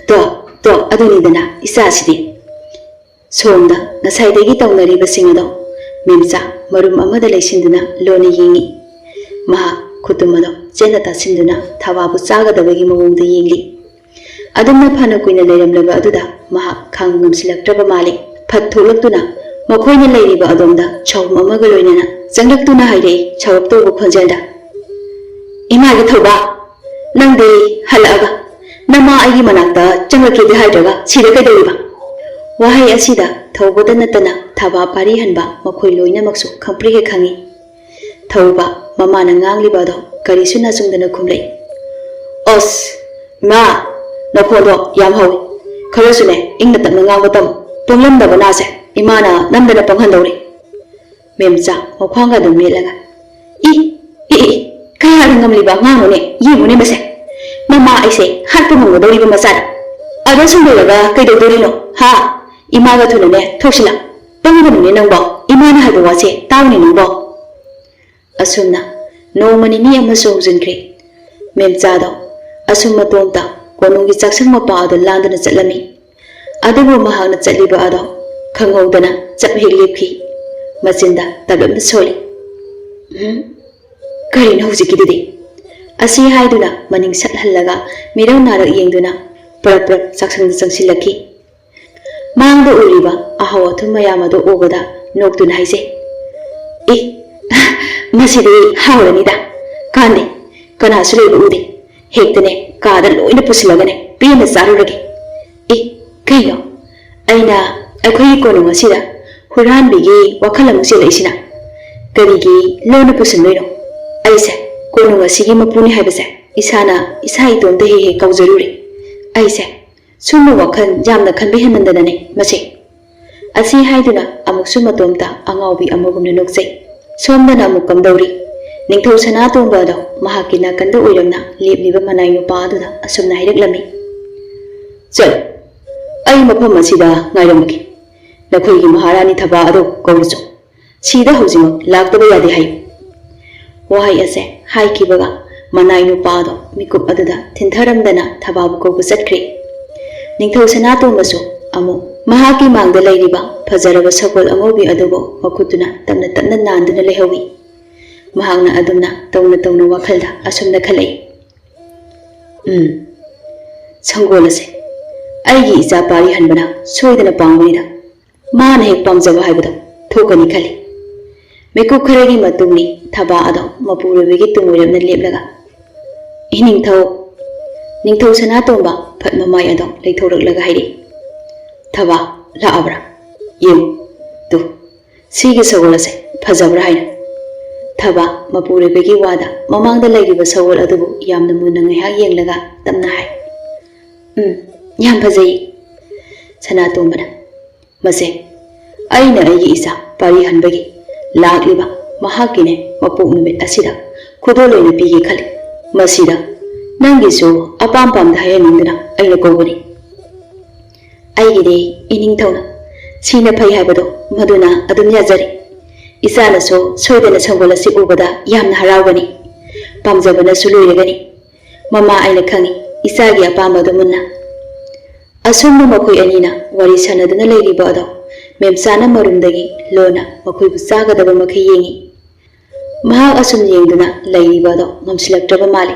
"ꯇꯣ, ꯇꯣ, ꯑꯗꯨꯅꯤꯗꯅ ꯏꯆꯥꯁꯤꯗꯤ!" ꯁꯣꯝꯗ ꯉꯁꯥꯏꯗꯒꯤ ꯇꯧꯅꯔꯤꯕꯁꯤꯡ ꯑꯗꯣ ꯃꯦꯝꯆꯥ ꯃꯔꯨꯝ ꯑꯃꯗ ꯂꯩꯁꯤꯟꯗꯨꯅ ꯂꯣꯟꯅ ꯌꯦꯡꯉꯤ꯫ ꯃꯍꯥꯛ ꯈꯨꯇꯨꯝ ꯑꯗꯣ ꯆꯦꯠꯅ ꯇꯥꯁꯤꯟꯗꯨꯅ ꯊꯕꯥꯕꯨ ꯆꯥꯒꯗꯕꯒꯤ ꯃꯑꯣꯡꯗ ꯌꯦꯡꯂꯤ꯫ ꯑꯗꯨꯝꯅ ꯐꯅ ꯀꯨꯏꯅ ꯂꯩꯔꯝꯂꯕ ꯑꯗꯨꯗ ꯃꯍꯥꯛ ꯈꯥꯡꯕ ꯉꯝꯁꯤꯜꯂꯛꯇ꯭ꯔꯕ ꯃꯥꯜꯂꯤ꯫ ꯐꯠ ꯊꯣꯛꯂꯛꯇꯨꯅ ꯃꯈꯣꯏꯅ ꯂꯩꯔꯤꯕ ꯑꯗꯣꯝꯗ ꯁꯥꯎꯝ ꯑꯃꯒ ꯂꯣꯏꯅꯅ ꯆꯪꯂꯛꯇꯨꯅ ꯍꯥꯏꯔꯛꯏ ꯁꯥꯎꯔꯞ ꯇꯧꯕ ꯈꯣꯟꯖꯦꯜꯗ, "ꯏꯃꯥꯒꯤ ꯊꯧꯕ, ꯅꯪꯗꯤ ꯍꯜꯂꯛꯑꯒ ꯅꯃꯥ ꯑꯩꯒꯤ ꯃꯅꯥꯛꯇ ꯆꯪꯂꯛꯀꯦꯗꯤ ꯍꯥꯏꯗ꯭ꯔꯒ ꯁꯤꯗ ꯀꯩꯗꯧꯔꯤꯕ?" ꯋꯥꯍꯩ ꯑꯁꯤꯗ ꯊꯧꯕꯗ ꯅꯠꯇꯅ ꯊꯕꯥ ꯄꯥꯔꯤ ꯍꯟꯕ ꯃꯈꯣꯏ ꯂꯣꯏꯅꯃꯛꯁꯨ ꯈꯪꯄ꯭ꯔꯦꯛ ꯍꯦꯛ ꯈꯪꯉꯤ꯫ ꯊꯧꯕ ꯃꯃꯥꯅ ꯉꯥꯡꯂꯤꯕ ꯑꯗꯣ ꯀꯔꯤꯁꯨ ꯅꯥꯆꯨꯡꯗꯅ ꯈꯨꯝꯂꯛꯏ꯫ "ꯑꯁ, ꯏꯃꯥ, ꯅꯈꯣꯟꯗꯣ ꯌꯥꯝ ꯍꯧꯏ꯫ ꯈꯔꯁꯨꯅꯦ ꯏꯪꯅ ꯇꯞꯅ ꯉꯥꯡꯕ ꯇꯝꯃꯨ꯫ ꯄꯪꯂꯝꯗꯕ ꯅꯥꯁꯦ ꯏꯃꯥꯅ ꯅꯝꯗꯅ ꯄꯪꯍꯟꯗꯧꯔꯤ꯫" ꯃꯦꯝꯆꯥ ꯃꯈ꯭ꯋꯥꯡꯒ ꯑꯗꯨꯝ ꯃꯦꯠꯂꯒ, "ꯏ, ꯏ, ꯏ, ꯏ, ꯀꯌꯥꯗ ꯉꯝꯂꯤꯕ ꯑꯉꯥꯡꯅꯣꯅꯦ? ꯌꯦꯡꯉꯨꯅꯦ ꯃꯁꯦ꯫ ꯃꯃꯥ ꯑꯩꯁꯦ ꯍꯥꯠꯄ ꯉꯝꯒꯗꯧꯔꯤꯕ ꯃꯆꯥꯅꯤ꯫ ꯑꯗꯣ ꯁꯨꯝ ꯂꯩꯔꯒ ꯀꯩꯗꯧꯗꯣꯔꯤꯅꯣ? ꯍꯥ? ꯏꯃꯥꯒ ꯊꯨꯅꯅꯦ ꯊꯣꯛꯁꯤꯜꯂ꯫ ꯄꯪꯒꯅꯨꯅꯦ ꯅꯪꯕꯣ꯫ ꯏꯃꯥꯅ ꯍꯥꯏꯕ ꯋꯥꯁꯦ ꯇꯥꯎꯅꯦ ꯅꯪꯕꯣ꯫" ꯑꯁꯨꯝꯅ ꯅꯣꯡꯃ ꯅꯤꯅꯤ ꯑꯃꯁꯨ ꯍꯧꯖꯤꯟꯈ꯭ꯔꯦ꯫ ꯃꯦꯝꯆꯥꯗꯣ ꯑꯁꯨꯝ ꯃꯇꯣꯝꯇ ꯀꯣꯅꯨꯡꯒꯤ ꯆꯥꯛꯁꯪ ꯃꯄꯥ ꯑꯗꯨ ꯂꯥꯟꯗꯨꯅ ꯆꯠꯂꯝꯃꯤ꯫ ꯑꯗꯨꯕꯨ ꯃꯍꯥꯛꯅ ꯆꯠꯂꯤꯕ ꯑꯗꯣ ꯈꯪꯍꯧꯗꯅ ꯆꯞ ꯍꯦꯛ ꯂꯦꯞꯈꯤ꯫ ꯃꯆꯤꯟꯗ ꯇꯞꯂꯞꯅ ꯁꯣꯜꯂꯤ꯫ "ꯎꯝ? ꯀꯔꯤꯅꯣ ꯍꯧꯖꯤꯛꯀꯤꯗꯨꯗꯤ?" ꯑꯁꯤ ꯍꯥꯏꯗꯨꯅ ꯃꯅꯤꯡ ꯁꯠ ꯍꯜꯂꯒ ꯃꯤꯔꯧ ꯅꯥꯔꯛ ꯌꯦꯡꯗꯨꯅ ꯄꯔꯞ ꯄꯔꯞ ꯆꯥꯛꯁꯪꯗ ꯆꯪꯁꯤꯜꯂꯛꯈꯤ꯫ ꯃꯥꯡꯗ ꯎꯔꯤꯕ ꯑꯍꯥꯎ ꯑꯊꯨꯝ ꯃꯌꯥꯝ ꯑꯗꯨ ꯎꯕꯗ ꯅꯣꯛꯇꯨꯅ ꯍꯥꯏꯖꯩ, "ꯑꯦ, ꯃꯁꯤꯗꯤ ꯍꯥꯎꯔꯅꯤꯗ꯫ ꯀꯥꯟꯗꯦ, ꯀꯅꯥꯁꯨ ꯂꯩꯕ ꯎꯗꯦ꯫ ꯍꯦꯛꯇꯅꯦ ꯀꯥꯗ ꯂꯣꯏꯅ ꯄꯨꯁꯤꯜꯂꯒꯅꯦ ꯄꯦꯟꯅ ꯆꯥꯔꯨꯔꯒꯦ꯫ ꯑꯦ, ꯀꯩꯅꯣ? ꯑꯩꯅ ꯑꯩꯈꯣꯏꯒꯤ ꯀꯣꯅꯨꯡ ꯑꯁꯤꯗ ꯍꯨꯔꯥꯟꯕꯤꯒꯤ ꯋꯥꯈꯜ ꯑꯃꯨꯛ ꯆꯦꯜꯂꯛꯏꯁꯤꯅ? ꯀꯔꯤꯒꯤ ꯂꯣꯟꯅ ꯄꯨꯁꯤꯟꯗꯣꯏꯅꯣ? ꯑꯩꯁꯦ ꯀꯣꯅꯨꯡ ꯑꯁꯤꯒꯤ ꯃꯄꯨꯅꯤ ꯍꯥꯏꯕꯁꯦ ꯏꯁꯥꯅ ꯏꯁꯥ ꯏꯇꯣꯝꯇ ꯍꯦꯛ ꯍꯦꯛ ꯀꯧꯖꯔꯨꯔꯦ꯫ ꯑꯩꯁꯦ ꯁꯨꯝꯕ ꯋꯥꯈꯜ ꯌꯥꯝꯅ ꯈꯟꯕ ꯍꯦꯟꯃꯟꯗꯅꯅꯦ ꯃꯁꯦ꯫ ꯑꯁꯤ ꯍꯥꯏꯗꯨꯅ ꯑꯃꯨꯛꯁꯨ ꯃꯇꯣꯝꯇ ꯑꯉꯥꯎꯕꯤ ꯑꯃꯒꯨꯝꯅ ꯅꯣꯛꯆꯩ꯫ ꯁꯣꯝꯗꯅ ꯑꯃꯨꯛ ꯀꯝꯗꯧꯔꯤ? ꯅꯤꯡꯊꯧ ꯁꯅꯥꯇꯣꯝꯕ ꯑꯗꯣ ꯃꯍꯥꯛꯀꯤ ꯅꯥꯀꯟꯗ ꯑꯣꯏꯔꯝꯅ ꯂꯦꯞꯂꯤꯕ ꯃꯅꯥꯏ ꯅꯨꯄꯥ ꯑꯗꯨꯗ ꯑꯁꯨꯝꯅ ꯍꯥꯏꯔꯛꯂꯝꯃꯤ꯫ "ꯆꯠꯂꯨ, ꯑꯩ ꯃꯐꯝ ꯑꯁꯤꯗ ꯉꯥꯏꯔꯝꯃꯒꯦ꯫ ꯅꯈꯣꯏꯒꯤ ꯃꯍꯥꯔꯥꯅꯤ ꯊꯕꯥ ꯑꯗꯨ ꯀꯧꯔꯨꯆꯣ꯫ ꯁꯤꯗ ꯍꯧꯖꯤꯛꯃꯛ ꯂꯥꯛꯇꯕ ꯌꯥꯗꯦ ꯍꯥꯏꯌꯨ"꯫ ꯋꯥꯍꯩ ꯑꯁꯦ ꯍꯥꯏꯈꯤꯕꯒ ꯃꯅꯥꯏ ꯅꯨꯄꯥ ꯑꯗꯣ ꯃꯤꯀꯨꯞ ꯑꯗꯨꯗ ꯊꯤꯟꯊꯔꯝꯗꯅ ꯊꯕꯥꯕꯨ ꯀꯧꯕ ꯆꯠꯈ꯭ꯔꯦ꯫ ꯅꯤꯡꯊꯧ ꯁꯅꯥꯇꯣꯝꯕꯁꯨ ꯑꯃꯨꯛ ꯃꯍꯥꯛꯀꯤ ꯃꯥꯡꯗ ꯂꯩꯔꯤꯕ ꯐꯖꯔꯕ ꯁꯒꯣꯜ ꯑꯉꯧꯕꯤ ꯑꯗꯨꯕꯨ ꯃꯈꯨꯠꯇꯨꯅ ꯇꯞꯅ ꯇꯞꯅ ꯅꯥꯟꯗꯨꯅ ꯂꯩꯍꯧꯏ꯫ ꯃꯍꯥꯛꯅ ꯑꯗꯨꯝꯅ ꯇꯧꯅ ꯇꯧꯅ ꯋꯥꯈꯜꯗ ꯑꯁꯨꯝꯅ ꯈꯜꯂꯛꯏ, "ꯎꯝ, ꯁꯪꯒꯣꯜ ꯑꯁꯦ ꯑꯩꯒꯤ ꯏꯆꯥ ꯄꯥꯔꯤ ꯍꯟꯕꯅ ꯁꯣꯏꯗꯅ ꯄꯥꯝꯒꯅꯤꯗ꯫ ꯃꯥꯅ ꯍꯦꯛ ꯄꯥꯝꯖꯕ ꯍꯥꯏꯕꯗꯣ ꯊꯣꯛꯀꯅꯤ" ꯈꯜꯂꯤ꯫ ꯃꯤꯀꯨꯞ ꯈꯔꯒꯤ ꯃꯇꯨꯡꯅꯤ ꯊꯕꯥ ꯑꯗꯣ ꯃꯄꯨꯔꯣꯏꯕꯒꯤ ꯇꯨꯡ ꯑꯣꯏꯔꯞꯅ ꯂꯦꯞꯂꯒ, "ꯏꯅꯤꯡꯊꯧ"꯫ ꯅꯤꯡꯊꯧ ꯁꯅꯥꯇꯣꯝꯕ ꯐꯠ ꯃꯃꯥꯏ ꯑꯗꯣ ꯂꯩꯊꯣꯔꯛꯂꯒ ꯍꯥꯏꯔꯛꯏ, "ꯊꯕꯥ, ꯂꯥꯛꯑꯕ꯭ꯔꯥ? ꯌꯦꯡꯉꯨ ꯇꯨ, ꯁꯤꯒꯤ ꯁꯒꯣꯜ ꯑꯁꯦ ꯐꯖꯕ꯭ꯔꯥ?" ꯍꯥꯏꯅ꯫ ꯊꯕꯥ ꯃꯄꯨꯔꯣꯏꯕꯒꯤ ꯋꯥꯗ ꯃꯃꯥꯡꯗ ꯂꯩꯔꯤꯕ ꯁꯒꯣꯜ ꯑꯗꯨꯕꯨ ꯌꯥꯝꯅ ꯃꯨꯟꯅ ꯉꯥꯏꯍꯥꯛ ꯌꯦꯡꯂꯒ ꯇꯞꯅ ꯍꯥꯏ, "ꯎꯝ, ꯌꯥꯝ ꯐꯖꯩ"꯫ ꯁꯅꯥꯇꯣꯝꯕꯅ, "ꯃꯁꯦ ꯑꯩꯅ ꯑꯩꯒꯤ ꯏꯆꯥ ꯄꯥꯔꯤ ꯍꯟꯕꯒꯤ ꯂꯥꯛꯂꯤꯕ ꯃꯍꯥꯛꯀꯤꯅꯦ ꯃꯄꯣꯛ ꯅꯨꯃꯤꯠ ꯑꯁꯤꯗ ꯈꯨꯗꯣꯜ ꯑꯣꯏꯅ ꯄꯤꯒꯦ ꯈꯜꯂꯤ꯫ ꯃꯁꯤꯗ ꯅꯪꯒꯤꯁꯨ ꯑꯄꯥꯝ ꯄꯥꯝꯗ ꯍꯥꯏꯍꯟꯅꯤꯡꯗꯨꯅ ꯑꯩꯅ ꯀꯧꯕꯅꯤ"꯫ "ꯑꯩꯒꯤꯗꯤ ꯏꯅꯤꯡꯊꯧꯅ ꯁꯤꯅ ꯐꯩ ꯍꯥꯏꯕꯗꯣ ꯃꯗꯨꯅ ꯑꯗꯨꯝ ꯌꯥꯖꯔꯦ꯫ ꯏꯆꯥꯅꯁꯨ ꯁꯣꯏꯗꯅ ꯁꯪꯒꯣꯜ ꯑꯁꯤ ꯎꯕꯗ ꯌꯥꯝꯅ ꯍꯔꯥꯎꯒꯅꯤ, ꯄꯥꯝꯖꯕꯅꯁꯨ ꯂꯣꯏꯔꯒꯅꯤ꯫ ꯃꯃꯥ, ꯑꯩꯅ ꯈꯪꯏ ꯏꯆꯥꯒꯤ ꯑꯄꯥꯝꯕꯗꯨ ꯃꯨꯟꯅ"꯫ ꯑꯁꯨꯝꯅ ꯃꯈꯣꯏ ꯑꯅꯤꯅ ꯋꯥꯔꯤ ꯁꯥꯟꯅꯗꯨꯅ ꯂꯩꯔꯤꯕ ꯑꯗꯣ ꯃꯦꯝꯆꯥꯅ ꯃꯔꯨꯝꯗꯒꯤ ꯂꯣꯟꯅ ꯃꯈꯣꯏꯕꯨ ꯆꯥꯒꯗꯕ ꯃꯈꯩ ꯌꯦꯡꯏ꯫ ꯃꯍꯥꯛ ꯑꯁꯨꯝ ꯌꯦꯡꯗꯨꯅ ꯂꯩꯔꯤꯕ ꯑꯗꯣ ꯉꯝꯁꯤꯜꯂꯛꯇ꯭ꯔꯕ ꯃꯥꯜꯂꯤ꯫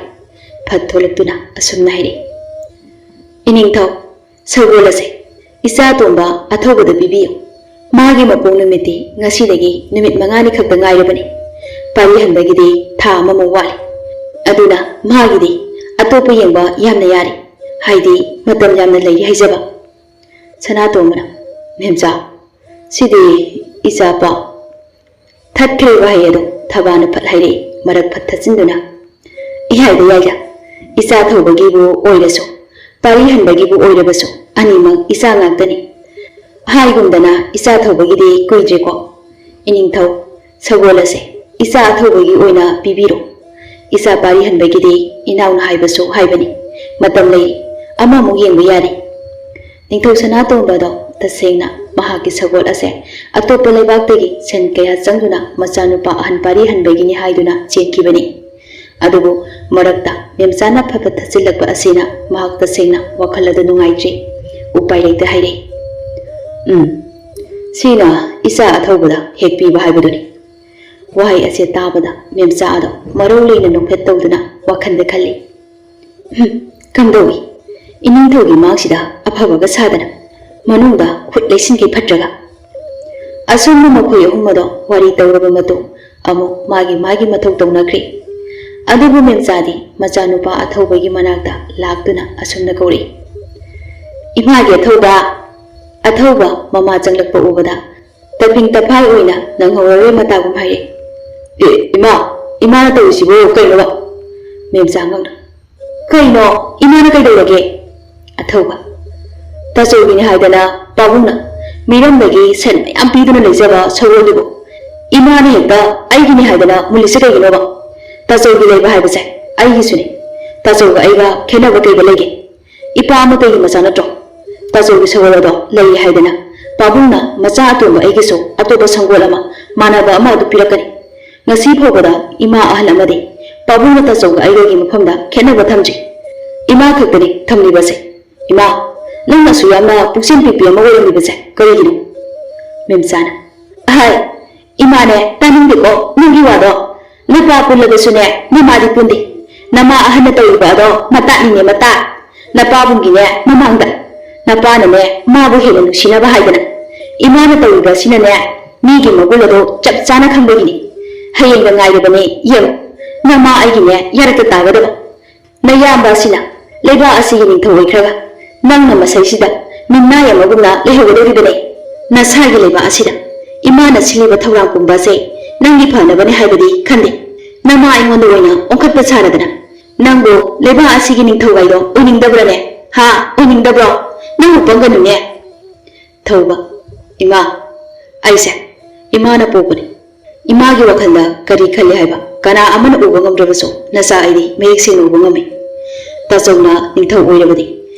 ꯐꯠ ꯊꯣꯛꯂꯛꯇꯨꯅ ꯑꯁꯨꯝꯅ ꯍꯥꯏꯔꯛꯏ, "ꯏꯅꯤꯡꯊꯧ, ꯁꯒꯣꯜ ꯑꯁꯦ ꯏꯆꯥ ꯑꯇꯣꯝꯕ ꯑꯊꯧꯕꯗ ꯄꯤꯕꯤꯌꯨ꯫ ꯃꯥꯒꯤ ꯃꯄꯣꯛ ꯅꯨꯃꯤꯠꯇꯤ ꯉꯁꯤꯗꯒꯤ ꯅꯨꯃꯤꯠ ꯃꯉꯥꯅꯤ ꯈꯛꯇ ꯉꯥꯏꯔꯕꯅꯤ꯫ ꯄꯥꯔꯤ ꯍꯟꯕꯒꯤꯗꯤ ꯊꯥ ꯑꯃꯃꯨꯛ ꯋꯥꯠꯂꯤ꯫ ꯑꯗꯨꯅ ꯃꯥꯒꯤꯗꯤ ꯑꯇꯣꯞꯄ ꯌꯦꯡꯕ ꯌꯥꯝꯅ ꯌꯥꯔꯤ, ꯍꯥꯏꯗꯤ ꯃꯇꯝ ꯌꯥꯝꯅ ꯂꯩꯔꯤ ꯍꯥꯏꯖꯕ"꯫ ꯁꯅꯥꯇꯣꯝꯕꯅ, "ꯃꯦꯝꯆꯥ, ꯁꯤꯗꯤ ꯏꯆꯥ ꯄꯥꯎ"꯫ ꯊꯠꯈ꯭ꯔꯦ ꯋꯥꯍꯩ ꯑꯗꯨ ꯊꯕꯥꯅ ꯐꯠ ꯍꯥꯏꯔꯛꯏ, ꯃꯔꯛ ꯐꯠ ꯊꯠꯆꯤꯟꯗꯨꯅ, "ꯏꯌꯥꯏꯗ ꯌꯥꯏꯗ, ꯏꯆꯥ ꯊꯧꯕꯒꯤꯕꯨ ꯑꯣꯏꯔꯁꯨ, ꯄꯥꯔꯤ ꯍꯟꯕꯒꯤꯕꯨ ꯑꯣꯏꯔꯕꯁꯨ, ꯑꯅꯤꯃꯛ ꯏꯆꯥ ꯉꯥꯛꯇꯅꯤ꯫ ꯍꯥꯏꯒꯨꯝꯗꯅ, ꯏꯆꯥ ꯊꯧꯕꯒꯤꯗꯤ ꯀꯨꯏꯗ꯭ꯔꯦꯀꯣ꯫ ꯏꯅꯤꯡꯊꯧ, ꯁꯒꯣꯜ ꯑꯁꯦ ꯏꯆꯥ ꯑꯊꯧꯕꯒꯤ ꯑꯣꯏꯅ ꯄꯤꯕꯤꯔꯣ꯫ ꯏꯆꯥ ꯄꯥꯔꯤ ꯍꯟꯕꯒꯤꯗꯤ ꯏꯅꯥꯎꯅ ꯍꯥꯏꯕꯁꯨ ꯍꯥꯏꯕꯅꯤ꯫ ꯃꯇꯝ ꯂꯩꯔꯤ, ꯑꯃꯃꯨꯛ ꯌꯦꯡꯕ ꯌꯥꯔꯤ꯫ ꯅꯤꯡꯊꯧ ꯁꯅꯥꯇꯣꯝꯕꯗꯣ ꯇꯁꯦꯡꯅ ꯃꯍꯥꯛꯀꯤ ꯁꯒꯣꯜ ꯑꯁꯦ ꯑꯇꯣꯞꯄ ꯂꯩꯕꯥꯛꯇꯒꯤ ꯁꯦꯟ ꯀꯌꯥ ꯆꯪꯗꯨꯅ ꯃꯆꯥꯅꯨꯄꯥ ꯑꯍꯟ ꯄꯥꯔꯤ ꯍꯟꯕꯒꯤꯅꯤ ꯍꯥꯏꯗꯨꯅ ꯆꯦꯟꯈꯤꯕꯅꯤ꯫ ꯑꯗꯨꯕꯨ ꯃꯔꯛꯇ ꯃꯦꯝꯆꯥꯅ ꯐꯠ ꯐꯠ ꯊꯠꯆꯤꯜꯂꯛꯄ ꯑꯁꯤꯅ ꯃꯍꯥꯛ ꯇꯁꯦꯡꯅ ꯋꯥꯈꯜ ꯑꯗꯨ ꯅꯨꯡꯉꯥꯏꯇ꯭ꯔꯦ꯫ ꯎꯄꯥꯏ ꯂꯩꯇ ꯍꯥꯏꯔꯦ꯫ "ꯎꯝ, ꯁꯤꯅ ꯏꯆꯥ ꯑꯊꯧꯕꯗ ꯍꯦꯛ ꯄꯤꯕ ꯍꯥꯏꯕꯗꯨꯅꯤ꯫" ꯋꯥꯍꯩ ꯑꯁꯤ ꯇꯥꯕꯗ ꯃꯦꯝꯆꯥ ꯑꯗꯣ ꯃꯔꯧ ꯂꯩꯅ ꯅꯣꯛꯐꯦꯠ ꯇꯧꯗꯨꯅ ꯋꯥꯈꯜꯗ ꯈꯜꯂꯤ꯫ "ꯍꯨꯝ, ꯀꯝꯗꯧꯏ? ꯏꯅꯤꯡꯊꯧꯒꯤ ꯃꯥꯡꯁꯤꯗ ꯑꯐꯕꯒ ꯁꯥꯗꯅ ꯃꯅꯨꯡꯗ ꯈꯨꯠ ꯂꯩꯁꯤꯟꯈꯤ ꯐꯠꯇ꯭ꯔꯒ?" ꯑꯁꯨꯝꯅ ꯃꯈꯣꯏ ꯑꯍꯨꯝ ꯑꯗꯣ ꯋꯥꯔꯤ ꯇꯧꯔꯕ ꯃꯇꯨꯡ ꯑꯃꯨꯛ ꯃꯥꯒꯤ ꯃꯥꯒꯤ ꯃꯊꯧ ꯇꯧꯅꯈ꯭ꯔꯦ꯫ ꯑꯗꯨꯕꯨ ꯃꯦꯝꯆꯥꯗꯤ ꯃꯆꯥꯅꯨꯄꯥ ꯑꯊꯧꯕꯒꯤ ꯃꯅꯥꯛꯇ ꯂꯥꯛꯇꯨꯅ ꯑꯁꯨꯝꯅ ꯀꯧꯔꯛꯏ, "ꯏꯃꯥꯒꯤ ꯑꯊꯧꯕ!" ꯑꯊꯧꯕ ꯃꯃꯥ ꯆꯪꯂꯛꯄ ꯎꯕꯗ ꯇꯄꯤꯡ ꯇꯐꯥꯏ ꯑꯣꯏꯅ ꯅꯪꯍꯧꯔꯔꯣꯏ ꯃꯇꯥꯒꯨꯝ ꯍꯥꯏꯔꯛꯏ꯫ "ꯑꯦ, ꯏꯃꯥ, ꯏꯃꯥꯅ ꯇꯧꯔꯤꯁꯤꯕꯨ ꯀꯩꯅꯣꯕ?" ꯃꯦꯝꯆꯥ ꯉꯛꯅ, "ꯀꯩꯅꯣ? ꯏꯃꯥꯅ ꯀꯩꯗꯧꯔꯒꯦ?" ꯑꯊꯧꯕ, "ꯇꯥꯆꯧꯒꯤꯅꯤ ꯍꯥꯏꯗꯅ ꯄꯥꯕꯨꯡꯅ ꯃꯤꯔꯝꯗꯒꯤ ꯁꯦꯟ ꯃꯌꯥꯝ ꯄꯤꯗꯨꯅ ꯂꯩꯖꯕ ꯁꯒꯣꯜꯗꯨꯕꯨ ꯏꯃꯥꯅ ꯍꯦꯛꯇ ꯑꯩꯒꯤꯅꯤ ꯍꯥꯏꯗꯅ ꯃꯨꯜꯂꯤꯁꯦ ꯀꯩꯒꯤꯅꯣꯕ? ꯇꯥꯆꯧꯒꯤ ꯂꯩꯕ ꯍꯥꯏꯕꯁꯦ ꯑꯩꯒꯤꯁꯨꯅꯤ꯫ ꯇꯥꯆꯧꯒ ꯑꯩꯒ ꯈꯦꯠꯅꯕ ꯀꯩꯗ ꯂꯩꯒꯦ? ꯏꯄꯥ ꯑꯃꯠꯇꯒꯤ ꯃꯆꯥ ꯅꯠꯇ꯭ꯔꯣ? ꯇꯥꯆꯧꯒꯤ ꯁꯒꯣꯜ ꯑꯗꯣ ꯂꯩ ꯍꯥꯏꯗꯅ ꯄꯥꯕꯨꯡꯅ ꯃꯆꯥ ꯑꯇꯣꯝꯕ ꯑꯩꯒꯤꯁꯨ ꯑꯇꯣꯞꯄ ꯁꯪꯒꯣꯜ ꯑꯃ ꯃꯥꯟꯅꯕ ꯑꯃ ꯑꯗꯨ ꯄꯤꯔꯛꯀꯅꯤ꯫ ꯉꯁꯤ ꯐꯥꯎꯕꯗ ꯏꯃꯥ ꯑꯍꯜ ꯑꯃꯗꯤ ꯄꯥꯕꯨꯡꯅ ꯇꯥꯆꯧꯒ ꯑꯩꯒꯒꯤ ꯃꯐꯝꯗ ꯈꯦꯠꯅꯕ ꯊꯝꯗ꯭ꯔꯤ꯫ ꯏꯃꯥ ꯈꯛꯇꯅꯤ ꯊꯝꯂꯤꯕꯁꯦ꯫ ꯏꯃꯥ, ꯅꯪꯅꯁꯨ ꯌꯥꯝꯅ ꯄꯨꯛꯆꯦꯜ ꯄꯤꯛꯄꯤ ꯑꯃ ꯑꯣꯏꯔꯝꯂꯤꯕꯁꯦ ꯀꯔꯤꯒꯤꯅꯣ?" ꯃꯦꯝꯆꯥꯅ, "ꯑꯍꯥꯏ, ꯏꯃꯥꯅꯦ, ꯇꯥꯅꯤꯡꯗꯦꯀꯣ ꯅꯪꯒꯤ ꯋꯥꯗꯣ꯫ ꯅꯄꯥ ꯄꯨꯜꯂꯕꯁꯨꯅꯦ, ꯅꯃꯥꯗꯤ ꯄꯨꯟꯗꯦ꯫ ꯅꯃꯥ ꯑꯍꯟꯅ ꯇꯧꯔꯤꯕ ꯑꯗꯣ ꯃꯇꯥꯛꯅꯤꯅꯦ, ꯃꯇꯥꯛ꯫ ꯅꯄꯥꯕꯨꯡꯒꯤꯅꯦ ꯃꯃꯥꯡꯗ ꯅꯄꯥꯅꯅꯦ ꯃꯥꯕꯨ ꯍꯦꯟꯅ ꯅꯨꯡꯁꯤꯅꯕ ꯍꯥꯏꯗꯅ ꯏꯃꯥꯅ ꯇꯧꯔꯤꯕ ꯑꯁꯤꯅꯅꯦ ꯃꯤꯒꯤ ꯃꯒꯨꯟ ꯑꯗꯣ ꯆꯞ ꯆꯥꯅ ꯈꯪꯕꯒꯤꯅꯤ꯫ ꯍꯌꯦꯡꯗ ꯉꯥꯏꯔꯕꯅꯦ, ꯌꯦꯡꯉꯨ, ꯅꯃꯥ ꯑꯩꯒꯤꯅꯦ ꯌꯥꯔꯛꯇ ꯇꯥꯒꯗꯕ꯫ ꯅꯌꯥꯝꯕ ꯑꯁꯤꯅ ꯂꯩꯕꯥꯛ ꯑꯁꯤꯒꯤ ꯅꯤꯡꯊꯧ ꯑꯣꯏꯈ꯭ꯔꯒ ꯅꯪꯅ ꯃꯁꯩꯁꯤꯗ ꯃꯤꯅꯥꯏ ꯑꯃꯒꯨꯝꯅ ꯂꯩꯍꯧꯒꯗꯧꯔꯤꯕꯅꯦ꯫ ꯅꯁꯥꯒꯤ ꯂꯩꯕꯥꯛ ꯑꯁꯤꯗ ꯏꯃꯥꯅ ꯁꯤꯜꯂꯤꯕ ꯊꯧꯔꯥꯡ ꯄꯨꯝꯕ ꯑꯁꯦ ꯅꯪꯒꯤ ꯐꯅꯕꯅꯦ ꯍꯥꯏꯕꯗꯤ ꯈꯟꯗꯦ꯫ ꯅꯃꯥ ꯑꯩꯉꯣꯟꯗ ꯑꯣꯏꯅ ꯑꯣꯟꯈꯠꯄ ꯁꯥꯔꯗꯅ ꯅꯪꯕꯨ ꯂꯩꯕꯥꯛ ꯑꯁꯤꯒꯤ ꯅꯤꯡꯊꯧ ꯍꯥꯏꯗꯣ ꯑꯣꯏꯅꯤꯡꯗꯕ꯭ꯔꯅꯦ? ꯍꯥ? ꯑꯣꯏꯅꯤꯡꯗꯕ꯭ꯔꯣ? ꯅꯪꯕꯨ ꯄꯪꯒꯅꯨꯅꯦ꯫ ꯊꯧꯕ, ꯏꯃꯥ, ꯑꯩꯁꯦ ꯏꯃꯥꯅ ꯄꯣꯛꯄꯅꯤ꯫ ꯏꯃꯥꯒꯤ ꯋꯥꯈꯜꯗ ꯀꯔꯤ ꯈꯜꯂꯤ ꯍꯥꯏꯕ ꯀꯅꯥ ꯑꯃꯅ ꯎꯕ ꯉꯝꯗ꯭ꯔꯕꯁꯨ ꯅꯆꯥ ꯑꯩꯗꯤ ꯃꯌꯦꯛ ꯁꯦꯡꯅ ꯎꯕ ꯉꯝꯃꯤ꯫ ꯇꯥꯆꯧꯅ ꯅꯤꯡꯊꯧ ꯑꯣꯏꯔꯕꯗꯤ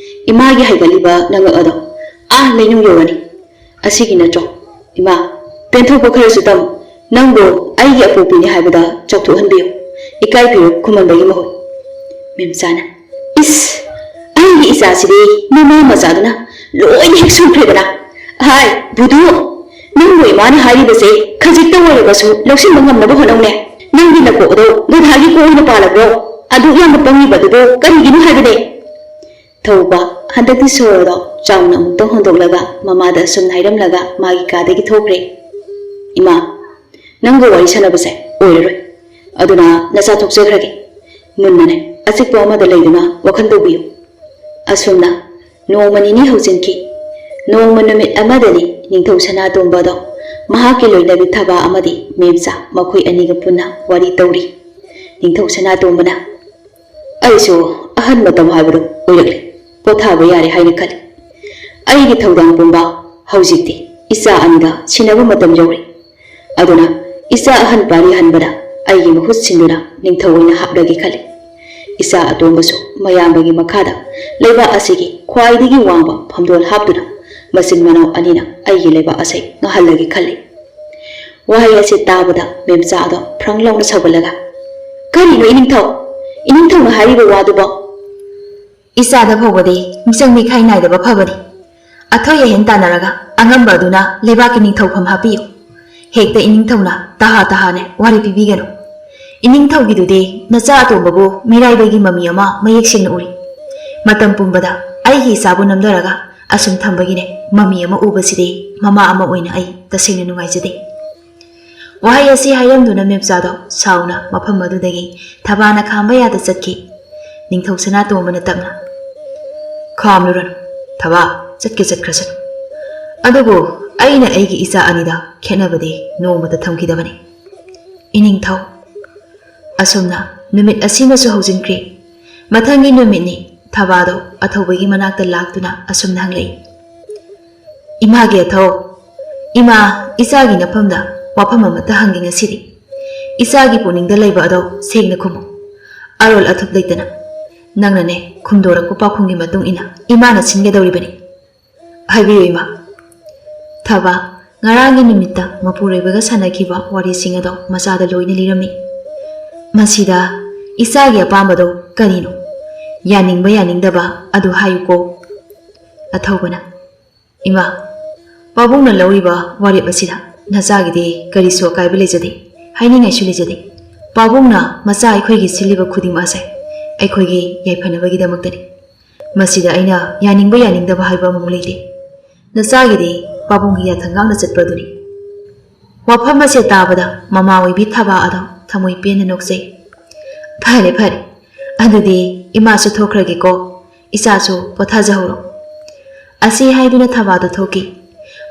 ꯏꯃꯥꯒꯤ ꯍꯥꯏꯒꯠꯂꯤꯕ ꯅꯉꯛ ꯑꯗꯣ ꯑꯥ ꯂꯩꯅꯨꯡ ꯌꯧꯔꯅꯤ꯫ ꯑꯁꯤꯒꯤ ꯅꯠꯇ꯭ꯔꯣ? ꯏꯃꯥ, ꯄꯦꯟꯊꯣꯛꯄ ꯈꯔꯁꯨ ꯇꯝꯃꯨ꯫ ꯅꯪꯕꯨ ꯑꯩꯒꯤ ꯑꯄꯣꯛꯄꯤꯅꯤ ꯍꯥꯏꯕꯗ ꯆꯥꯎꯊꯣꯛꯍꯟꯕꯤꯌꯨ꯫ ꯏꯀꯥꯏ ꯐꯤꯔꯨꯛ ꯈꯨꯝꯍꯟꯕꯒꯤ ꯃꯍꯨꯠ꯫ ꯃꯦꯝꯆꯥꯅ, ꯏꯁ! ꯑꯩꯒꯤ ꯏꯆꯥꯁꯤꯗꯤ ꯃꯃꯥ ꯃꯆꯥꯗꯨꯅ ꯂꯣꯏꯅ ꯍꯦꯛ ꯁꯨꯈ꯭ꯔꯦꯗꯅ꯫ ꯍꯥꯏ, ꯕꯨꯙꯨ! ꯅꯪꯕꯨ ꯏꯃꯥꯅ ꯍꯥꯏꯔꯤꯕꯁꯦ ꯈꯖꯤꯛꯇ ꯑꯣꯏꯔꯕꯁꯨ ꯂꯧꯁꯤꯟꯕ ꯉꯝꯅꯕ ꯍꯣꯠꯅꯧꯅꯦ꯫ ꯅꯪꯒꯤ ꯅꯀꯣꯛ ꯑꯗꯣ ꯒꯙꯥꯒꯤ ꯀꯣꯛ ꯑꯣꯏꯅ ꯄꯥꯜꯂꯕ꯭ꯔꯣ? ꯑꯗꯨꯛ ꯌꯥꯝꯅ ꯄꯪꯉꯤꯕꯗꯨꯕꯨ ꯀꯔꯤꯒꯤꯅꯣ ꯍꯥꯏꯕꯅꯦ? ꯊꯧꯕ, ꯍꯟꯗꯛꯇꯤ ꯁꯣꯔꯗꯣ ꯆꯥꯎꯅ ꯑꯃꯨꯛꯇꯪ ꯍꯣꯟꯗꯣꯛꯂꯒ ꯃꯃꯥꯗ ꯑꯁꯨꯝꯅ ꯍꯥꯏꯔꯝꯂꯒ ꯃꯥꯒꯤ ꯀꯥꯗꯒꯤ ꯊꯣꯛꯈ꯭ꯔꯦ꯫ ꯏꯃꯥ, ꯅꯪꯒ ꯋꯥꯔꯤ ꯁꯥꯟꯅꯕꯁꯦ ꯑꯣꯏꯔꯔꯣꯏ꯫ ꯑꯗꯨꯅ ꯅꯆꯥ ꯊꯣꯛꯆꯈ꯭ꯔꯒꯦ꯫ ꯃꯨꯟꯅꯅꯦ ꯑꯆꯤꯛꯄ ꯑꯃꯗ ꯂꯩꯗꯨꯅ ꯋꯥꯈꯜ ꯇꯧꯕꯤꯌꯨ꯫ ꯑꯁꯨꯝꯅ ꯅꯣꯡꯃ ꯅꯤꯅꯤ ꯍꯧꯖꯤꯟꯈꯤ꯫ ꯅꯣꯡꯃ ꯅꯨꯃꯤꯠ ꯑꯃꯗꯅꯤ ꯅꯤꯡꯊꯧ ꯁꯅꯥꯇꯣꯝꯕꯗꯣ ꯃꯍꯥꯛꯀꯤ ꯂꯣꯏꯅꯕꯤ ꯊꯕꯥ ꯑꯃꯗꯤ ꯃꯦꯝꯆꯥ ꯃꯈꯣꯏ ꯑꯅꯤꯒ ꯄꯨꯟꯅ ꯋꯥꯔꯤ ꯇꯧꯔꯤ꯫ ꯅꯤꯡꯊꯧ ꯁꯅꯥꯇꯣꯝꯕꯅ, ꯑꯩꯁꯨ ꯑꯍꯟ ꯃꯇꯝ ꯍꯥꯏꯕꯗꯨ ꯑꯣꯏꯔꯛꯂꯦ꯫ ꯄꯣꯊꯥꯕ ꯌꯥꯔꯦ ꯍꯥꯏꯅ ꯈꯜꯂꯤ꯫ ꯑꯩꯒꯤ ꯊꯧꯗꯥꯡ ꯄꯨꯝꯕ ꯍꯧꯖꯤꯛꯇꯤ ꯏꯆꯥ ꯑꯅꯤꯗ ꯁꯤꯟꯅꯕ ꯃꯇꯝ ꯌꯧꯔꯦ꯫ ꯑꯗꯨꯅ ꯏꯆꯥ ꯑꯍꯟ ꯄꯥꯔꯤ ꯍꯟꯕꯗ ꯑꯩꯒꯤ ꯃꯍꯨꯠ ꯁꯤꯟꯗꯨꯅ ꯅꯤꯡꯊꯧ ꯑꯣꯏꯅ ꯍꯥꯞꯂꯒꯦ ꯈꯜꯂꯤ꯫ ꯏꯆꯥ ꯑꯇꯣꯝꯕꯁꯨ ꯃꯌꯥꯝꯕꯒꯤ ꯃꯈꯥꯗ ꯂꯩꯕꯥꯛ ꯑꯁꯤꯒꯤ ꯈ꯭ꯋꯥꯏꯗꯒꯤ ꯋꯥꯡꯕ ꯐꯝꯗꯣꯜ ꯍꯥꯞꯇꯨꯅ ꯃꯆꯤꯟ ꯃꯅꯥꯎ ꯑꯅꯤꯅ ꯑꯩꯒꯤ ꯂꯩꯕꯥꯛ ꯑꯁꯤ ꯉꯥꯍꯜꯂꯒꯦ ꯈꯜꯂꯤ꯫ ꯋꯥꯍꯩ ꯑꯁꯤ ꯇꯥꯕꯗ ꯃꯦꯝꯆꯥ ꯑꯗꯣ ꯐ꯭ꯔꯪ ꯂꯥꯎꯅ ꯁꯧꯒꯠꯂꯒ, "ꯀꯔꯤꯅꯣ ꯏꯅꯤꯡꯊꯧ? ꯏꯅꯤꯡꯊꯧꯅ ꯍꯥꯏꯔꯤꯕ ꯋꯥꯗꯨꯕꯣ?" ꯏꯆꯥꯗ ꯐꯥꯎꯕꯗꯤ ꯃꯤꯆꯪ ꯃꯤꯈꯥꯏ ꯅꯥꯏꯗꯕ ꯐꯕꯅꯤ꯫ ꯑꯊꯣꯏ ꯑꯍꯦꯟ ꯇꯥꯟꯅꯔꯒ ꯑꯉꯝꯕ ꯑꯗꯨꯅ ꯂꯩꯕꯥꯛꯀꯤ ꯅꯤꯡꯊꯧꯐꯝ ꯍꯥꯞꯄꯤꯌꯨ꯫ ꯍꯦꯛꯇ ꯏꯅꯤꯡꯊꯧꯅ ꯇꯍꯥ ꯇꯍꯥꯅꯦ ꯋꯥꯔꯤ ꯄꯤꯕꯤꯒꯅꯨ꯫ ꯏꯅꯤꯡꯊꯧꯒꯤꯗꯨꯗꯤ ꯅꯆꯥ ꯑꯇꯣꯝꯕꯕꯨ ꯃꯤꯔꯥꯏꯕꯒꯤ ꯃꯃꯤ ꯑꯃ ꯃꯌꯦꯛ ꯁꯦꯡꯅ ꯎꯔꯤ꯫ ꯃꯇꯝ ꯄꯨꯝꯕꯗ ꯑꯩꯒꯤ ꯏꯆꯥꯕꯨ ꯅꯝꯊꯔꯒ ꯑꯁꯨꯝ ꯊꯝꯕꯒꯤꯅꯦ ꯃꯃꯤ ꯑꯃ ꯎꯕꯁꯤꯗꯤ ꯃꯃꯥ ꯑꯃ ꯑꯣꯏꯅ ꯑꯩ ꯇꯁꯦꯡꯅ ꯅꯨꯡꯉꯥꯏꯖꯗꯦ꯫ ꯋꯥꯍꯩ ꯑꯁꯤ ꯍꯥꯏꯔꯝꯗꯨꯅ ꯃꯦꯝꯆꯥꯗꯣ ꯁꯥꯎꯅ ꯃꯐꯝ ꯑꯗꯨꯗꯒꯤ ꯊꯕꯥꯅ ꯈꯥꯝꯕ ꯌꯥꯗ ꯆꯠꯈꯤ꯫ ꯅꯤꯡꯊꯧ ꯁꯅꯥꯇꯣꯝꯕꯅ ꯇꯞꯅ, "ꯈꯥꯝꯂꯨꯔꯅꯨ, ꯊꯕꯥ, ꯆꯠꯀꯦ ꯆꯠꯈ꯭ꯔꯁꯅꯨ꯫ ꯑꯗꯨꯕꯨ ꯑꯩꯅ ꯑꯩꯒꯤ ꯏꯆꯥ ꯑꯅꯤꯗ ꯈꯦꯠꯅꯕꯗꯤ ꯅꯣꯡꯃꯇ ꯊꯝꯈꯤꯗꯕꯅꯤ꯫ ꯏꯅꯤꯡꯊꯧ, ꯑꯁꯨꯝꯅ ꯅꯨꯃꯤꯠ ꯑꯁꯤꯃꯁꯨ ꯍꯧꯖꯤꯟꯈ꯭ꯔꯦ꯫ ꯃꯊꯪꯒꯤ ꯅꯨꯃꯤꯠꯅꯤ꯫ ꯊꯕꯥꯗꯣ ꯑꯊꯧꯕꯒꯤ ꯃꯅꯥꯛꯇ ꯂꯥꯛꯇꯨꯅ ꯑꯁꯨꯝꯅ ꯍꯪꯂꯛꯏ, "ꯏꯃꯥꯒꯤ ꯑꯊꯧ, ꯏꯃꯥ, ꯏꯆꯥꯒꯤ ꯅꯐꯝꯗ ꯋꯥꯐꯝ ꯑꯃꯠꯇ ꯍꯪꯒꯦ ꯉꯁꯤꯗꯤ꯫ ꯏꯆꯥꯒꯤ ꯄꯨꯛꯅꯤꯡꯗ ꯂꯩꯕ ꯑꯗꯣ ꯁꯦꯡꯅ ꯈꯨꯝꯃꯨ꯫ ꯑꯔꯣꯜ ꯑꯊꯨꯞ ꯂꯩꯇꯅ ꯅꯪꯅꯅꯦ ꯈꯨꯝꯗꯣꯔꯛꯄ ꯄꯥꯎꯈꯨꯝꯒꯤ ꯃꯇꯨꯡ ꯏꯟꯅ ꯏꯃꯥꯅ ꯁꯤꯟꯒꯗꯧꯔꯤꯕꯅꯤ꯫ ꯍꯥꯏꯕꯤꯌꯨ, ꯏꯃꯥ꯫" ꯊꯕꯥ ꯉꯔꯥꯡꯒꯤ ꯅꯨꯃꯤꯠꯇ ꯃꯄꯨꯔꯣꯏꯕꯒ ꯁꯥꯟꯅꯈꯤꯕ ꯋꯥꯔꯤꯁꯤꯡ ꯑꯗꯣ ꯃꯆꯥꯗ ꯂꯣꯏꯅ ꯂꯤꯔꯝꯃꯤ꯫ "ꯃꯁꯤꯗ ꯏꯆꯥꯒꯤ ꯑꯄꯥꯝꯕꯗꯣ ꯀꯔꯤꯅꯣ? ꯌꯥꯅꯤꯡꯕ ꯌꯥꯅꯤꯡꯗꯕ ꯑꯗꯨ ꯍꯥꯏꯌꯨꯀꯣ꯫" ꯑꯊꯧꯕꯅ, "ꯏꯃꯥ, ꯄꯥꯕꯨꯡꯅ ꯂꯧꯔꯤꯕ ꯋꯥꯔꯦꯞ ꯑꯁꯤꯗ ꯅꯆꯥꯒꯤꯗꯤ ꯀꯔꯤꯁꯨ ꯑꯀꯥꯏꯕ ꯂꯩꯖꯗꯦ, ꯍꯥꯏꯅꯤꯡꯉꯥꯏꯁꯨ ꯂꯩꯖꯗꯦ꯫ ꯄꯥꯕꯨꯡꯅ ꯃꯆꯥ ꯑꯩꯈꯣꯏꯒꯤ ꯁꯤꯜꯂꯤꯕ ꯈꯨꯗꯤꯡꯃꯛ ꯑꯁꯦ ꯑꯩꯈꯣꯏꯒꯤ ꯌꯥꯏꯐꯅꯕꯒꯤꯗꯃꯛꯇꯅꯤ꯫ ꯃꯁꯤꯗ ꯑꯩꯅ ꯌꯥꯅꯤꯡꯕ ꯌꯥꯅꯤꯡꯗꯕ ꯍꯥꯏꯕ ꯑꯃꯨꯛ ꯂꯩꯇꯦ꯫ ꯅꯆꯥꯒꯤꯗꯤ ꯄꯥꯕꯨꯡꯒꯤ ꯌꯥꯊꯪ ꯉꯥꯛꯅ ꯆꯠꯄ ꯑꯗꯨꯅꯤ꯫" ꯋꯥꯐꯝ ꯑꯁꯦ ꯇꯥꯕꯗ ꯃꯃꯥ ꯑꯣꯏꯕꯤ ꯊꯕꯥ ꯑꯗꯣ ꯊꯃꯣꯏ ꯄꯦꯟꯅ ꯅꯣꯛꯆꯩ꯫ "ꯐꯔꯦ, ꯐꯔꯦ, ꯑꯗꯨꯗꯤ ꯏꯃꯥꯁꯨ ꯊꯣꯛꯈ꯭ꯔꯒꯦꯀꯣ꯫ ꯏꯆꯥꯁꯨ ꯄꯣꯊꯥꯖꯍꯧꯔꯣ꯫" ꯑꯁꯤ ꯍꯥꯏꯗꯨꯅ ꯊꯕꯥꯗꯣ ꯊꯣꯛꯈꯤ꯫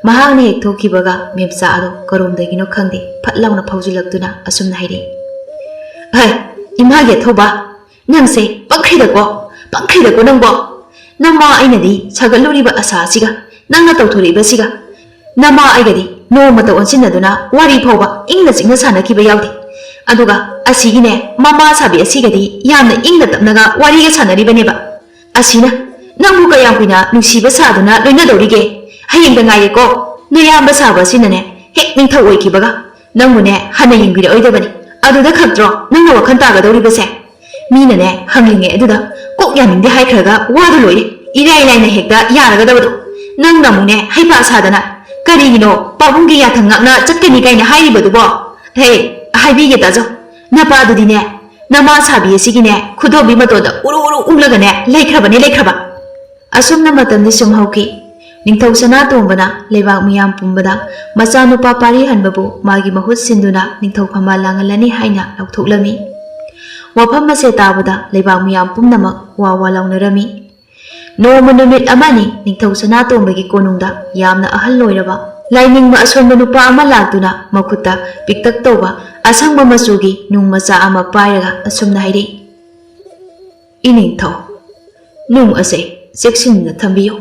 ꯃꯍꯥꯛꯅ ꯍꯦꯛ ꯊꯣꯛꯈꯤꯕꯒ ꯃꯦꯝꯆꯥ ꯑꯗꯣ ꯀꯔꯣꯝꯗꯒꯤꯅꯣ ꯈꯪꯗꯦ ꯐꯠ ꯂꯥꯎꯅ ꯐꯥꯎꯖꯤꯜꯂꯛꯇꯨꯅ ꯑꯁꯨꯝꯅ ꯍꯥꯏꯔꯛꯏ, "ꯍꯩ, ꯏꯃꯥꯒꯤ ꯑꯊꯧꯕ, ꯅꯪꯁꯦ ꯄꯪꯈ꯭ꯔꯤꯗꯀꯣ, ꯄꯪꯈ꯭ꯔꯤꯗꯀꯣ ꯅꯪꯕꯣ꯫ ꯅꯃꯥ ꯑꯩꯅꯗꯤ ꯁꯥꯒꯠꯂꯨꯔꯤꯕ ꯑꯁꯥ ꯑꯁꯤꯒ ꯅꯪꯅ ꯇꯧꯊꯣꯔꯛꯏꯕꯁꯤꯒ꯫ ꯅꯃꯥ ꯑꯩꯒꯗꯤ ꯅꯣꯡꯃꯇ ꯑꯣꯟꯁꯤꯟꯅꯗꯨꯅ ꯋꯥꯔꯤ ꯐꯥꯎꯕ ꯏꯪꯅ ꯆꯤꯛꯅ ꯁꯥꯟꯅꯈꯤꯕ ꯌꯥꯎꯗꯦ꯫ ꯑꯗꯨꯒ ꯑꯁꯤꯒꯤꯅꯦ, ꯃꯃꯥ ꯁꯥꯕꯤ ꯑꯁꯤꯒꯗꯤ ꯌꯥꯝꯅ ꯏꯪꯅ ꯇꯞꯅꯒ ꯋꯥꯔꯤꯒ ꯁꯥꯟꯅꯔꯤꯕꯅꯦꯕ꯫ ꯑꯁꯤꯅ ꯅꯪꯕꯨ ꯀꯌꯥꯝ ꯀꯨꯏꯅ ꯅꯨꯡꯁꯤꯕ ꯁꯥꯗꯨꯅ ꯂꯣꯏꯅꯗꯧꯔꯤꯒꯦ? ꯍꯌꯦꯡꯗ ꯉꯥꯏꯔꯦꯀꯣ, ꯅꯌꯥꯝꯕ ꯁꯥꯕ ꯑꯁꯤꯅꯅꯦ ꯍꯦꯛ ꯅꯤꯡꯊꯧ ꯑꯣꯏꯈꯤꯕꯒ ꯅꯪꯕꯨꯅꯦ ꯍꯟꯅ ꯌꯦꯡꯕꯤꯔꯛꯑꯣꯏꯗꯕꯅꯤ꯫ ꯑꯗꯨꯗ ꯈꯛꯇ꯭ꯔꯣ ꯅꯪꯅ ꯋꯥꯈꯜ ꯇꯥꯒꯗꯧꯔꯤꯕꯁꯦ?" ꯃꯤꯅꯅꯦ ꯍꯪꯂꯤꯉꯩ ꯑꯗꯨꯗ ꯀꯣꯛ ꯌꯥꯅꯤꯡꯗꯦ ꯍꯥꯏꯈ꯭ꯔꯒ ꯋꯥꯗꯨ ꯂꯣꯏꯔꯦ꯫ ꯏꯔꯥꯏ ꯂꯥꯏꯅ ꯍꯦꯛꯇ ꯌꯥꯔꯒꯗꯕꯗꯣ꯫ ꯅꯪꯅ ꯑꯃꯨꯛꯅꯦ ꯍꯩꯄꯥ ꯁꯥꯗꯅ, "ꯀꯔꯤꯒꯤꯅꯣ ꯄꯥꯕꯨꯡꯒꯤ ꯌꯥꯊꯪ ꯉꯥꯛꯅ ꯆꯠꯀꯅꯤ ꯀꯥꯏꯅ ꯍꯥꯏꯔꯤꯕꯗꯨꯕꯣ?" ꯍꯦ, ꯍꯥꯏꯕꯤꯒꯦ ꯇꯥꯖꯧ꯫ ꯅꯄꯥꯗꯨꯗꯤꯅꯦ, ꯅꯃꯥ ꯁꯥꯕꯤ ꯑꯁꯤꯒꯤꯅꯦ ꯈꯨꯗꯣꯝꯕꯤ ꯃꯇꯣꯟꯗ ꯎꯔꯨ ꯎꯔꯨ ꯎꯪꯂꯒꯅꯦ ꯂꯩꯈ꯭ꯔꯕꯅꯦ, ꯂꯩꯈ꯭ꯔꯕ꯫ ꯑꯁꯨꯝꯅ ꯃꯇꯝꯗꯤ ꯁꯨꯝ ꯍꯧꯈꯤ꯫ ꯅꯤꯡꯊꯧ ꯁꯅꯥꯇꯣꯝꯕꯅ ꯂꯩꯕꯥꯛ ꯃꯤꯌꯥꯝ ꯄꯨꯝꯕꯗ ꯃꯆꯥꯅꯨꯄꯥ ꯄꯥꯔꯤ ꯍꯟꯕꯕꯨ ꯃꯥꯒꯤ ꯃꯍꯨꯠ ꯁꯤꯟꯗꯨꯅ ꯅꯤꯡꯊꯧ ꯐꯝꯕꯥꯜ ꯂꯥꯡꯍꯜꯂꯅꯤ ꯍꯥꯏꯅ ꯂꯥꯎꯊꯣꯛꯂꯝꯃꯤ꯫ ꯋꯥꯐꯝ ꯑꯁꯦ ꯇꯥꯕꯗ ꯂꯩꯕꯥꯛ ꯃꯤꯌꯥꯝ ꯄꯨꯝꯅꯃꯛ ꯋꯥ ꯋꯥ ꯂꯥꯎꯅꯔꯝꯃꯤ꯫ ꯅꯣꯡꯃ ꯅꯨꯃꯤꯠ ꯑꯃꯅꯤ ꯅꯤꯡꯊꯧ ꯁꯅꯥꯇꯣꯝꯕꯒꯤ ꯀꯣꯅꯨꯡꯗ ꯌꯥꯝꯅ ꯑꯍꯜ ꯑꯣꯏꯔꯕ, ꯂꯥꯏꯅꯤꯡꯕ ꯑꯁꯣꯟꯕ ꯅꯨꯄꯥ ꯑꯃ ꯂꯥꯛꯇꯨꯅ ꯃꯈꯨꯠꯇ ꯄꯤꯛꯇꯛ ꯇꯧꯕ ꯑꯁꯪꯕ ꯃꯆꯨꯒꯤ ꯅꯨꯡ ꯃꯆꯥ ꯑꯃ ꯄꯥꯏꯔꯒ ꯑꯁꯨꯝꯅ ꯍꯥꯏꯔꯛꯏ, "ꯏꯅꯤꯡꯊꯧ, ꯅꯨꯡ ꯑꯁꯦ ꯆꯦꯛꯁꯤꯟꯅ ꯊꯝꯕꯤꯌꯨ꯫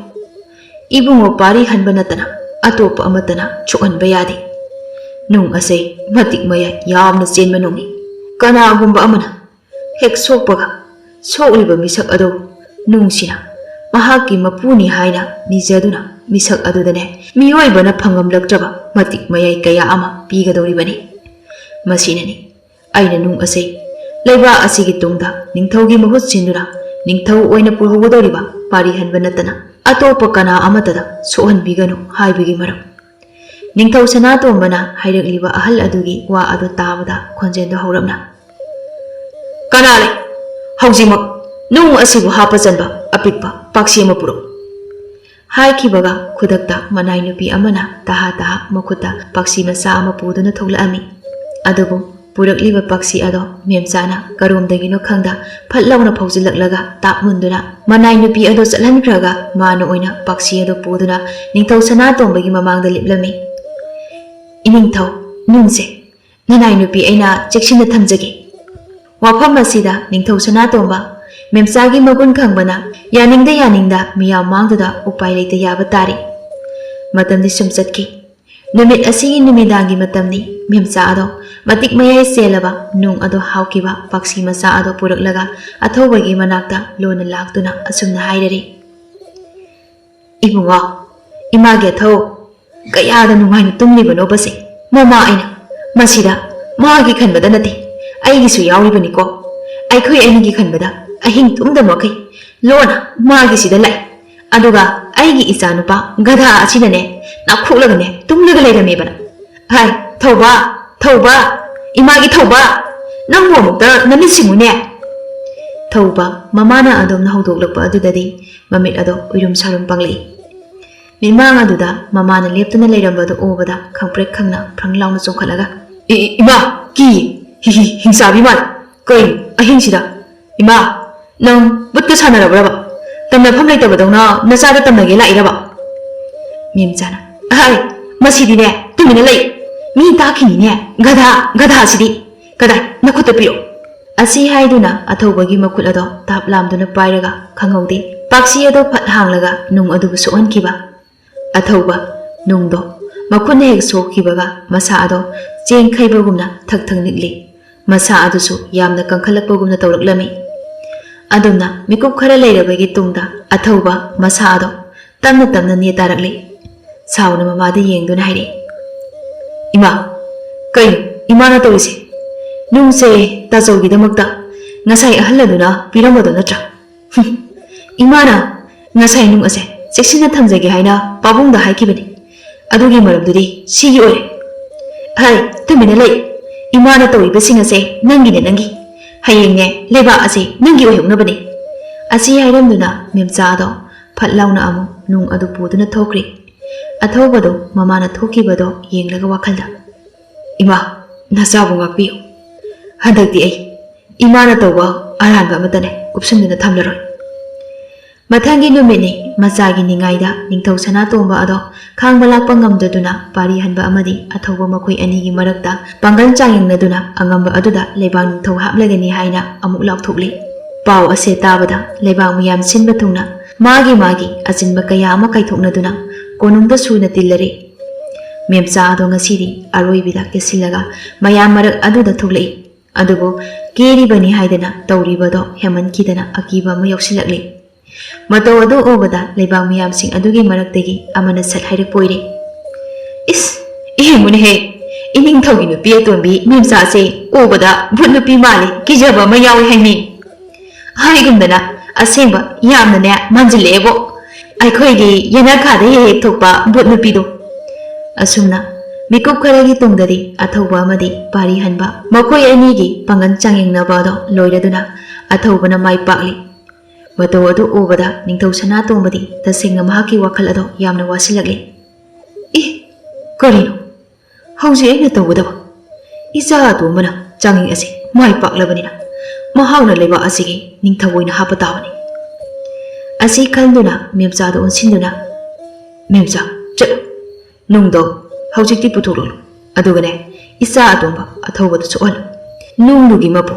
ꯏꯕꯨꯡꯉꯣ ꯄꯥꯔꯤ ꯍꯟꯕ ꯅꯠꯇꯅ ꯑꯇꯣꯞꯄ ꯑꯃꯠꯇꯅ ꯁꯣꯛꯍꯟꯕ ꯌꯥꯗꯦ꯫ ꯅꯨꯡ ꯑꯁꯦ ꯃꯇꯤꯛ ꯃꯌꯥꯏ ꯌꯥꯝꯅ ꯆꯦꯟꯕ ꯅꯨꯡꯅꯤ꯫ ꯀꯅꯥꯒꯨꯝꯕ ꯑꯃꯅ ꯍꯦꯛ ꯁꯣꯛꯄꯒ, ꯁꯣꯛꯂꯤꯕ ꯃꯤꯁꯛ ꯑꯗꯨ ꯅꯨꯡꯁꯤꯅ ꯃꯍꯥꯛꯀꯤ ꯃꯄꯨꯅꯤ ꯍꯥꯏꯅ ꯅꯤꯖꯗꯨꯅ, ꯃꯤꯁꯛ ꯑꯗꯨꯗꯅꯦ ꯃꯤꯑꯣꯏꯕꯅ ꯐꯪꯉꯝꯂꯛꯇ꯭ꯔꯕ ꯃꯇꯤꯛ ꯃꯌꯥꯏ ꯀꯌꯥ ꯑꯃ ꯄꯤꯒꯗꯧꯔꯤꯕꯅꯤ꯫ ꯃꯁꯤꯅꯅꯤ ꯑꯩꯅ ꯅꯨꯡ ꯑꯁꯦ ꯂꯩꯕꯥꯛ ꯑꯁꯤꯒꯤ ꯇꯨꯡꯗ ꯅꯤꯡꯊꯧꯒꯤ ꯃꯍꯨꯠ ꯁꯤꯟꯗꯨꯅ ꯅꯤꯡꯊꯧ ꯑꯣꯏꯅ ꯄꯨꯍꯧꯒꯗꯧꯔꯤꯕ ꯄꯥꯔꯤ ꯍꯟꯕ ꯅꯠꯇꯅ ꯑꯇꯣꯞꯄ ꯀꯅꯥ ꯑꯃꯠꯇꯗ ꯁꯣꯛꯍꯟꯕꯤꯒꯅꯨ ꯍꯥꯏꯕꯒꯤ ꯃꯔꯝ꯫" ꯅꯤꯡꯊꯧ ꯁꯅꯥꯇꯣꯝꯕꯅ ꯍꯥꯏꯔꯛꯂꯤꯕ ꯑꯍꯜ ꯑꯗꯨꯒꯤ ꯋꯥ ꯑꯗꯨ ꯇꯥꯕꯗ ꯈꯣꯟꯖꯦꯜꯗꯨ ꯍꯧꯔꯞꯅ, "ꯀꯅꯥ ꯂꯩ? ꯍꯧꯖꯤꯛꯃꯛ ꯅꯨꯡ ꯑꯁꯤꯕꯨ ꯍꯥꯞꯄ ꯆꯟꯕ ꯑꯄꯤꯛꯄ ꯄꯥꯛꯁꯤ ꯑꯃ ꯄꯨꯔꯛꯎ꯫" ꯍꯥꯏꯈꯤꯕꯒ ꯈꯨꯗꯛꯇ ꯃꯅꯥꯏ ꯅꯨꯄꯤ ꯑꯃꯅ ꯇꯍꯥ ꯇꯍꯥ ꯃꯈꯨꯠꯇ ꯄꯥꯛꯁꯤ ꯃꯆꯥ ꯑꯃ ꯄꯨꯗꯨꯅ ꯊꯣꯛꯂꯛꯑꯝꯃꯤ꯫ ꯑꯗꯨꯕꯨ ꯄꯨꯔꯛꯂꯤꯕ ꯄꯥꯛꯁꯤ ꯑꯗꯣ ꯃꯦꯝꯆꯥꯅ ꯀꯔꯣꯝꯗꯒꯤꯅꯣ ꯈꯪꯗ ꯐꯠ ꯂꯥꯎꯅ ꯐꯥꯎꯖꯤꯜꯂꯛꯂꯒ ꯇꯥꯛ ꯃꯨꯟꯗꯨꯅ ꯃꯅꯥꯏ ꯅꯨꯄꯤ ꯑꯗꯣ ꯆꯠꯍꯟꯈ꯭ꯔꯒ ꯃꯥꯅ ꯑꯣꯏꯅ ꯄꯥꯛꯁꯤ ꯑꯗꯣ ꯄꯨꯗꯨꯅ ꯅꯤꯡꯊꯧ ꯁꯅꯥꯇꯣꯝꯕꯒꯤ ꯃꯃꯥꯡꯗ ꯂꯦꯞꯂꯝꯃꯤ꯫ "ꯏꯅꯤꯡꯊꯧ, ꯅꯨꯡꯁꯦ ꯅꯅꯥꯏ ꯅꯨꯄꯤ ꯑꯩꯅ ꯆꯦꯛꯁꯤꯟꯅ ꯊꯝꯖꯒꯦ꯫ ꯋꯥꯐꯝ ꯑꯁꯤꯗ ꯅꯤꯡꯊꯧ ꯁꯅꯥꯇꯣꯝꯕ, ꯃꯦꯝꯆꯥꯒꯤ ꯃꯒꯨꯟ ꯈꯪꯕꯅ ꯌꯥꯅꯤꯡꯗ ꯌꯥꯅꯤꯡꯗ ꯃꯤꯌꯥꯝ ꯃꯥꯡꯗꯨꯗ ꯎꯄꯥꯏ ꯂꯩꯇ ꯌꯥꯕ ꯇꯥꯔꯦ꯫" ꯃꯇꯝꯗꯤ ꯁꯨꯝ ꯆꯠꯈꯤ꯫ ꯅꯨꯃꯤꯠ ꯑꯁꯤꯒꯤ ꯅꯨꯃꯤꯗꯥꯡꯒꯤ ꯃꯇꯝꯅꯤ꯫ ꯃꯦꯝꯆꯥ ꯑꯗꯣ ꯃꯇꯤꯛ ꯃꯌꯥꯏ ꯆꯦꯜꯂꯕ ꯅꯨꯡ ꯑꯗꯣ ꯍꯥꯎꯈꯤꯕ ꯄꯥꯛꯁꯤ ꯃꯆꯥ ꯑꯗꯣ ꯄꯨꯔꯛꯂꯒ ꯑꯊꯧꯕꯒꯤ ꯃꯅꯥꯛꯇ ꯂꯣꯟꯅ ꯂꯥꯛꯇꯨꯅ ꯑꯁꯨꯝꯅ ꯍꯥꯏꯔꯔꯤ, "ꯏꯕꯨꯡꯉꯣ, ꯏꯃꯥꯒꯤ ꯑꯊꯧ ꯀꯌꯥꯗ ꯅꯨꯡꯉꯥꯏꯅ ꯇꯨꯝꯂꯤꯕꯅꯣꯕꯁꯦ꯫ ꯃꯃꯥ ꯑꯩꯅ ꯃꯁꯤꯗ ꯃꯥꯒꯤ ꯈꯟꯕꯗ ꯅꯠꯇꯦ, ꯑꯩꯒꯤꯁꯨ ꯌꯥꯎꯔꯤꯕꯅꯤꯀꯣ꯫ ꯑꯩꯈꯣꯏ ꯑꯅꯤꯒꯤ ꯈꯟꯕꯗ ꯑꯍꯤꯡ ꯇꯨꯝꯗꯕ ꯃꯈꯩ ꯂꯣꯟꯅ ꯃꯥꯒꯤꯁꯤꯗ ꯂꯥꯛꯏ꯫ ꯑꯗꯨꯒ ꯑꯩꯒꯤ ꯏꯆꯥꯅꯨꯄꯥ ꯒꯙꯥ ꯑꯁꯤꯅꯅꯦ ꯅꯥꯈꯣꯛꯂꯒꯅꯦ ꯇꯨꯝꯂꯒ ꯂꯩꯔꯝꯃꯦꯕꯅ꯫ ꯍꯥꯏ, ꯊꯧꯕ, ꯊꯧꯕ, ꯏꯃꯥꯒꯤ ꯊꯧꯕ, ꯅꯪꯕꯨ ꯑꯃꯨꯛꯇ ꯅꯃꯤꯠ ꯁꯤꯡꯉꯨꯅꯦ꯫" ꯊꯧꯕ ꯃꯃꯥꯅ ꯑꯗꯣꯝꯅ ꯍꯧꯗꯣꯛꯂꯛꯄ ꯑꯗꯨꯗꯗꯤ ꯃꯃꯤꯠ ꯑꯗꯣ ꯎꯏꯔꯨꯝ ꯁꯥꯔꯨꯝ ꯄꯥꯡꯂꯛꯏ꯫ ꯃꯤꯠꯃꯥꯡ ꯑꯗꯨꯗ ꯃꯃꯥꯅ ꯂꯦꯞꯇꯨꯅ ꯂꯩꯔꯝꯕꯗꯨ ꯎꯕꯗ ꯈꯪꯄ꯭ꯔꯦꯛ ꯈꯪꯅ ꯐ꯭ꯔꯪ ꯂꯥꯎꯅ ꯆꯣꯡꯈꯠꯂꯒ, "ꯏ-, ꯏ-, ꯏꯃꯥ, ꯀꯤꯌꯦ, ꯍꯤ, ꯍꯤ, ꯍꯤꯡꯆꯥꯕꯤ ꯃꯥꯜꯂꯦ꯫ ꯀꯩꯅꯣ ꯑꯍꯤꯡꯁꯤꯗ? ꯏꯃꯥ, ꯅꯪ ꯕꯨꯠꯀ ꯁꯥꯟꯅꯔꯕ꯭ꯔꯕ? ꯇꯝꯅꯐꯝ ꯂꯩꯇꯕꯗꯧꯅ ꯅꯆꯥꯗ ꯇꯝꯅꯒꯦ ꯂꯥꯛꯏꯔꯕ?" ꯃꯦꯝꯆꯥꯅ, "ꯑꯍꯥꯏ, ꯃꯁꯤꯗꯤꯅꯦ, ꯇꯨꯃꯤꯟꯅ ꯂꯩ꯫ ꯃꯤ ꯇꯥꯈꯤꯅꯤꯅꯦ, ꯒꯙꯥ, ꯒꯙꯥꯁꯤꯗꯤ꯫ ꯀꯗꯥꯏ, ꯅꯈꯨꯠꯇ ꯄꯤꯔꯛꯑꯣ꯫" ꯑꯁꯤ ꯍꯥꯏꯗꯨꯅ ꯑꯊꯧꯕꯒꯤ ꯃꯈꯨꯠ ꯑꯗꯣ ꯇꯥꯞ ꯂꯥꯝꯗꯨꯅ ꯄꯥꯏꯔꯒ ꯈꯪꯍꯧꯗꯦ ꯄꯥꯛꯁꯤ ꯑꯗꯣ ꯐꯠ ꯍꯥꯡꯂꯒ ꯅꯨꯡ ꯑꯗꯨꯕꯨ ꯁꯣꯛꯍꯟꯈꯤꯕ꯫ ꯑꯊꯧꯕ, ꯅꯨꯡꯗꯣ ꯃꯈꯨꯠꯅ ꯍꯦꯛ ꯁꯣꯛꯈꯤꯕꯒ ꯃꯁꯥ ꯑꯗꯣ ꯆꯦꯡ ꯈꯩꯕꯒꯨꯝꯅ ꯊꯛ ꯊꯛ ꯅꯤꯛꯂꯤ꯫ ꯃꯁꯥ ꯑꯗꯨꯁꯨ ꯌꯥꯝꯅ ꯀꯟꯈꯠꯂꯛꯄꯒꯨꯝꯅ ꯇꯧꯔꯛꯂꯝꯃꯤ꯫ ꯑꯗꯨꯝꯅ ꯃꯤꯀꯨꯞ ꯈꯔ ꯂꯩꯔꯕꯒꯤ ꯇꯨꯡꯗ ꯑꯊꯧꯕ ꯃꯁꯥ ꯑꯗꯣ ꯇꯞꯅ ꯇꯞꯅ ꯅꯦ ꯇꯥꯔꯛꯂꯤ꯫ ꯁꯥꯎꯅ ꯃꯃꯥꯗ ꯌꯦꯡꯗꯨꯅ ꯍꯥꯏꯔꯛꯏ, "ꯏꯃꯥ, ꯀꯩꯅꯣ ꯏꯃꯥꯅ ꯇꯧꯔꯤꯁꯦ? ꯅꯨꯡꯁꯦ ꯇꯥꯆꯧꯒꯤꯗꯃꯛꯇ ꯉꯁꯥꯏ ꯑꯍꯜ ꯑꯗꯨꯅ ꯄꯤꯔꯝꯕꯗꯣ ꯅꯠꯇ꯭ꯔꯥ?" "ꯍꯨꯝ, ꯏꯃꯥꯅ ꯉꯁꯥꯏ ꯅꯨꯡ ꯑꯁꯦ ꯆꯦꯛꯁꯤꯟꯅ ꯊꯝꯖꯒꯦ ꯍꯥꯏꯅ ꯄꯥꯕꯨꯡꯗ ꯍꯥꯏꯈꯤꯕꯅꯤ꯫ ꯑꯗꯨꯒꯤ ꯃꯔꯝꯗꯨꯗꯤ ꯁꯤꯒꯤ ꯑꯣꯏꯔꯦ꯫ ꯍꯩ, ꯇꯨꯃꯤꯟꯅ ꯂꯩ꯫ ꯏꯃꯥꯅ ꯇꯧꯔꯤꯕꯁꯤꯡ ꯑꯁꯦ ꯅꯪꯒꯤꯅꯦ, ꯅꯪꯒꯤ꯫ ꯍꯌꯦꯡꯅꯦ ꯂꯩꯕꯥꯛ ꯑꯁꯦ ꯅꯪꯒꯤ ꯑꯣꯏꯍꯧꯅꯕꯅꯦ꯫" ꯑꯁꯤ ꯍꯥꯏꯔꯝꯗꯨꯅ ꯃꯦꯝꯆꯥ ꯑꯗꯣ ꯐꯠ ꯂꯥꯎꯅ ꯑꯃꯨꯛ ꯅꯨꯡ ꯑꯗꯨ ꯄꯨꯗꯨꯅ ꯊꯣꯛꯈ꯭ꯔꯦ꯫ ꯑꯊꯧꯕꯗꯣ ꯃꯃꯥꯅ ꯊꯣꯛꯈꯤꯕꯗꯣ ꯌꯦꯡꯂꯒ ꯋꯥꯈꯜꯗ, "ꯏꯃꯥ, ꯅꯆꯥꯕꯨ ꯉꯥꯛꯄꯤꯌꯨ꯫ ꯍꯟꯗꯛꯇꯤ ꯑꯩ ꯏꯃꯥꯅ ꯇꯧꯕ ꯑꯔꯥꯟꯕ ꯑꯃꯠꯇꯅꯦ ꯀꯨꯞꯁꯟꯗꯨꯅ ꯊꯝꯂꯔꯣꯏ꯫" ꯃꯊꯪꯒꯤ ꯅꯨꯃꯤꯠꯅꯤ꯫ ꯃꯆꯥꯒꯤ ꯅꯤꯡꯉꯥꯏꯗ ꯅꯤꯡꯊꯧ ꯁꯅꯥꯇꯣꯝꯕ ꯑꯗꯣ ꯈꯥꯡꯕ ꯂꯥꯛꯄ ꯉꯝꯗꯗꯨꯅ ꯄꯥꯔꯤ ꯍꯟꯕ ꯑꯃꯗꯤ ꯑꯊꯧꯕ ꯃꯈꯣꯏ ꯑꯅꯤꯒꯤ ꯃꯔꯛꯇ ꯄꯥꯡꯒꯜ ꯆꯥꯡꯌꯦꯡꯅꯗꯨꯅ ꯑꯉꯝꯕ ꯑꯗꯨꯗ ꯂꯩꯕꯥꯛ ꯅꯤꯡꯊꯧ ꯍꯥꯞꯂꯒꯅꯤ ꯍꯥꯏꯅ ꯑꯃꯨꯛ ꯂꯥꯎꯊꯣꯛꯂꯤ꯫ ꯄꯥꯎ ꯑꯁꯦ ꯇꯥꯕꯗ ꯂꯩꯕꯥꯛ ꯃꯤꯌꯥꯝ ꯁꯤꯟꯕ ꯊꯨꯡꯅ ꯃꯥꯒꯤ ꯃꯥꯒꯤ ꯑꯆꯤꯟꯕ ꯀꯌꯥ ꯑꯃ ꯀꯥꯏꯊꯣꯛꯅꯗꯨꯅ ꯀꯣꯅꯨꯡꯗ ꯁꯨꯅ ꯇꯤꯜꯂꯔꯦ꯫ ꯃꯦꯝꯆꯥ ꯑꯗꯣ ꯉꯁꯤꯗꯤ ꯑꯔꯣꯏꯕꯤꯗ ꯀꯦꯁꯤꯜꯂꯒ ꯃꯌꯥꯝ ꯃꯔꯛ ꯑꯗꯨꯗ ꯊꯣꯛꯂꯛꯏ꯫ ꯑꯗꯨꯕꯨ ꯀꯦꯔꯤꯕꯅꯤ ꯍꯥꯏꯗꯅ ꯇꯧꯔꯤꯕꯗꯣ ꯍꯦꯟꯃꯟꯈꯤꯗꯅ ꯑꯀꯤꯕ ꯑꯃ ꯌꯥꯎꯁꯤꯜꯂꯛꯂꯤ꯫ ꯃꯇꯧ ꯑꯗꯨ ꯎꯕꯗ ꯂꯩꯕꯥꯛ ꯃꯤꯌꯥꯝꯁꯤꯡ ꯑꯗꯨꯒꯤ ꯃꯔꯛꯇꯒꯤ ꯑꯃꯅ ꯁꯠ ꯍꯥꯏꯔꯛꯄ ꯑꯣꯏꯔꯦ, "ꯏꯁ, ꯌꯦꯡꯉꯨꯅꯦꯍꯦ, ꯏꯅꯤꯡꯊꯧꯒꯤ ꯅꯨꯄꯤ ꯑꯇꯣꯟꯕꯤ ꯃꯦꯝꯆꯥꯁꯦ ꯎꯕꯗ ꯚꯨꯠ ꯅꯨꯄꯤ ꯃꯥꯜꯂꯤ, ꯀꯤꯖꯕ ꯑꯃ ꯌꯥꯎꯏ ꯍꯥꯏꯅꯤ꯫ ꯍꯥꯏꯒꯨꯝꯗꯅ ꯑꯁꯦꯡꯕ ꯌꯥꯝꯅꯅꯦ ꯃꯥꯟꯁꯤꯜꯂꯛꯑꯦꯕꯣ, ꯑꯩꯈꯣꯏꯒꯤ ꯌꯦꯅꯈꯥꯗ ꯍꯦꯛ ꯍꯦꯛ ꯊꯣꯛꯄ ꯚꯨꯠ ꯅꯨꯄꯤꯗꯣ꯫" ꯑꯁꯨꯝꯅ ꯃꯤꯀꯨꯞ ꯈꯔꯒꯤ ꯇꯨꯡꯗꯗꯤ ꯑꯊꯧꯕ ꯑꯃꯗꯤ ꯄꯥꯔꯤ ꯍꯟꯕ ꯃꯈꯣꯏ ꯑꯅꯤꯒꯤ ꯄꯥꯡꯒꯜ ꯆꯥꯡꯌꯦꯡꯅꯕ ꯑꯗꯣ ꯂꯣꯏꯔꯗꯨꯅ ꯑꯊꯧꯕꯅ ꯃꯥꯏ ꯄꯥꯛꯂꯤ꯫ ꯃꯇꯧ ꯑꯗꯨ ꯎꯕꯗ ꯅꯤꯡꯊꯧ ꯁꯅꯥꯇꯣꯝꯕꯗꯤ ꯇꯁꯦꯡꯅ ꯃꯍꯥꯛꯀꯤ ꯋꯥꯈꯜ ꯑꯗꯣ ꯌꯥꯝꯅ ꯋꯥꯁꯤꯜꯂꯛꯂꯤ꯫ "ꯏ, ꯀꯔꯤꯅꯣ ꯍꯧꯖꯤꯛ ꯑꯩꯅ ꯇꯧꯒꯗꯕ? ꯏꯆꯥ ꯑꯇꯣꯝꯕꯅ ꯆꯥꯡꯌꯦꯡ ꯑꯁꯤ ꯃꯥꯏ ꯄꯥꯛꯂꯕꯅꯤꯅ ꯃꯍꯥꯛꯅ ꯂꯩꯕꯥꯛ ꯑꯁꯤꯒꯤ ꯅꯤꯡꯊꯧ ꯑꯣꯏꯅ ꯍꯥꯞꯄ ꯇꯥꯕꯅꯤ꯫" ꯑꯁꯤ ꯈꯟꯗꯨꯅ ꯃꯦꯝꯆꯥꯗ ꯑꯣꯟꯁꯤꯟꯗꯨꯅ, "ꯃꯦꯝꯆꯥ, ꯆꯠꯂꯨ꯫ ꯅꯨꯡꯗꯣ ꯍꯧꯖꯤꯛꯇꯤ ꯄꯨꯊꯣꯛꯂꯛꯂꯨ꯫ ꯑꯗꯨꯒꯅꯦ, ꯏꯆꯥ ꯑꯇꯣꯝꯕ ꯑꯊꯧꯕꯗꯨ ꯁꯣꯛꯍꯜꯂꯨ꯫ ꯅꯨꯡꯗꯨꯒꯤ ꯃꯄꯨ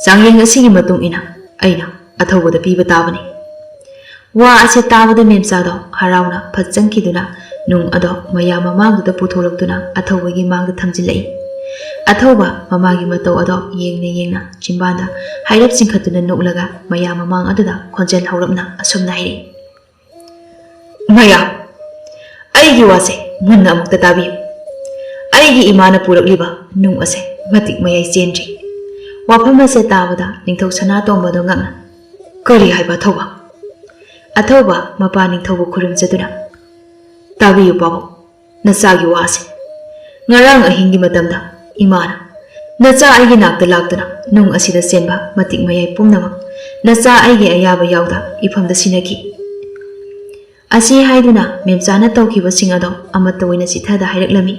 ꯆꯥꯡꯌꯦꯡ ꯑꯁꯤꯒꯤ ꯃꯇꯨꯡ ꯏꯟꯅ ꯑꯩꯅ ꯑꯊꯧꯕꯗ ꯄꯤꯕ ꯇꯥꯕꯅꯤ꯫ ꯋꯥ ꯑꯁꯤ ꯇꯥꯕꯗ ꯃꯦꯝꯆꯥꯗꯣ ꯍꯔꯥꯎꯅ ꯐꯠ ꯆꯪꯈꯤꯗꯨꯅ ꯅꯨꯡ ꯑꯗꯣ ꯃꯌꯥꯝ ꯃꯃꯥꯡꯗꯨꯗ ꯄꯨꯊꯣꯛꯂꯛꯇꯨꯅ ꯑꯊꯧꯕꯒꯤ ꯃꯥꯡꯗ ꯊꯝꯖꯤꯜꯂꯛꯏ꯫ ꯑꯊꯧꯕ ꯃꯃꯥꯒꯤ ꯃꯇꯧ ꯑꯗꯣ ꯌꯦꯡꯅ ꯌꯦꯡꯅ ꯆꯤꯝꯕꯥꯟꯗ ꯍꯥꯏꯔꯞ ꯆꯤꯡꯈꯠꯇꯨꯅ ꯅꯣꯛꯂꯒ ꯃꯌꯥꯝ ꯃꯃꯥꯡ ꯑꯗꯨꯗ ꯈꯣꯟꯖꯦꯜ ꯍꯧꯔꯞꯅ ꯑꯁꯨꯝꯅ ꯍꯥꯏꯔꯛꯏ, "ꯃꯌꯥꯝ, ꯑꯩꯒꯤ ꯋꯥꯁꯦ ꯃꯨꯟꯅ ꯑꯃꯨꯛꯇ ꯇꯥꯕꯤꯌꯨ꯫ ꯑꯩꯒꯤ ꯏꯃꯥꯅ ꯄꯨꯔꯛꯂꯤꯕ ꯅꯨꯡ ꯑꯁꯦ ꯃꯇꯤꯛ ꯃꯌꯥꯏ ꯆꯦꯟꯗ꯭ꯔꯤ꯫" ꯋꯥꯐꯝ ꯑꯁꯦ ꯇꯥꯕꯗ ꯅꯤꯡꯊꯧ ꯁꯅꯥꯇꯣꯝꯕꯗꯣ ꯉꯛꯅ, "ꯀꯔꯤ ꯍꯥꯏꯕ ꯑꯊꯧꯕ?" ꯑꯊꯧꯕ ꯃꯄꯥ ꯅꯤꯡꯊꯧꯕꯨ ꯈꯨꯔꯨꯝꯖꯗꯨꯅ, "ꯇꯥꯕꯤꯌꯨ ꯄꯥꯕꯨꯡ, ꯅꯆꯥꯒꯤ ꯋꯥꯁꯦ꯫ ꯉꯔꯥꯡ ꯑꯍꯤꯡꯒꯤ ꯃꯇꯝꯗ ꯏꯃꯥꯅ ꯅꯆꯥ ꯑꯩꯒꯤ ꯅꯥꯛꯇ ꯂꯥꯛꯇꯨꯅ ꯅꯨꯡ ꯑꯁꯤꯗ ꯆꯦꯟꯕ ꯃꯇꯤꯛ ꯃꯌꯥꯏ ꯄꯨꯝꯅꯃꯛ ꯅꯆꯥ ꯑꯩꯒꯤ ꯑꯌꯥꯕ ꯌꯥꯎꯗ ꯏꯐꯝꯗ ꯁꯤꯟꯅꯈꯤ꯫" ꯑꯁꯤ ꯍꯥꯏꯗꯨꯅ ꯃꯦꯝꯆꯥꯅ ꯇꯧꯈꯤꯕꯁꯤꯡ ꯑꯗꯣ ꯑꯃꯠꯇ ꯑꯣꯏꯅ ꯆꯤꯊꯗ ꯍꯥꯏꯔꯛꯂꯝꯃꯤ꯫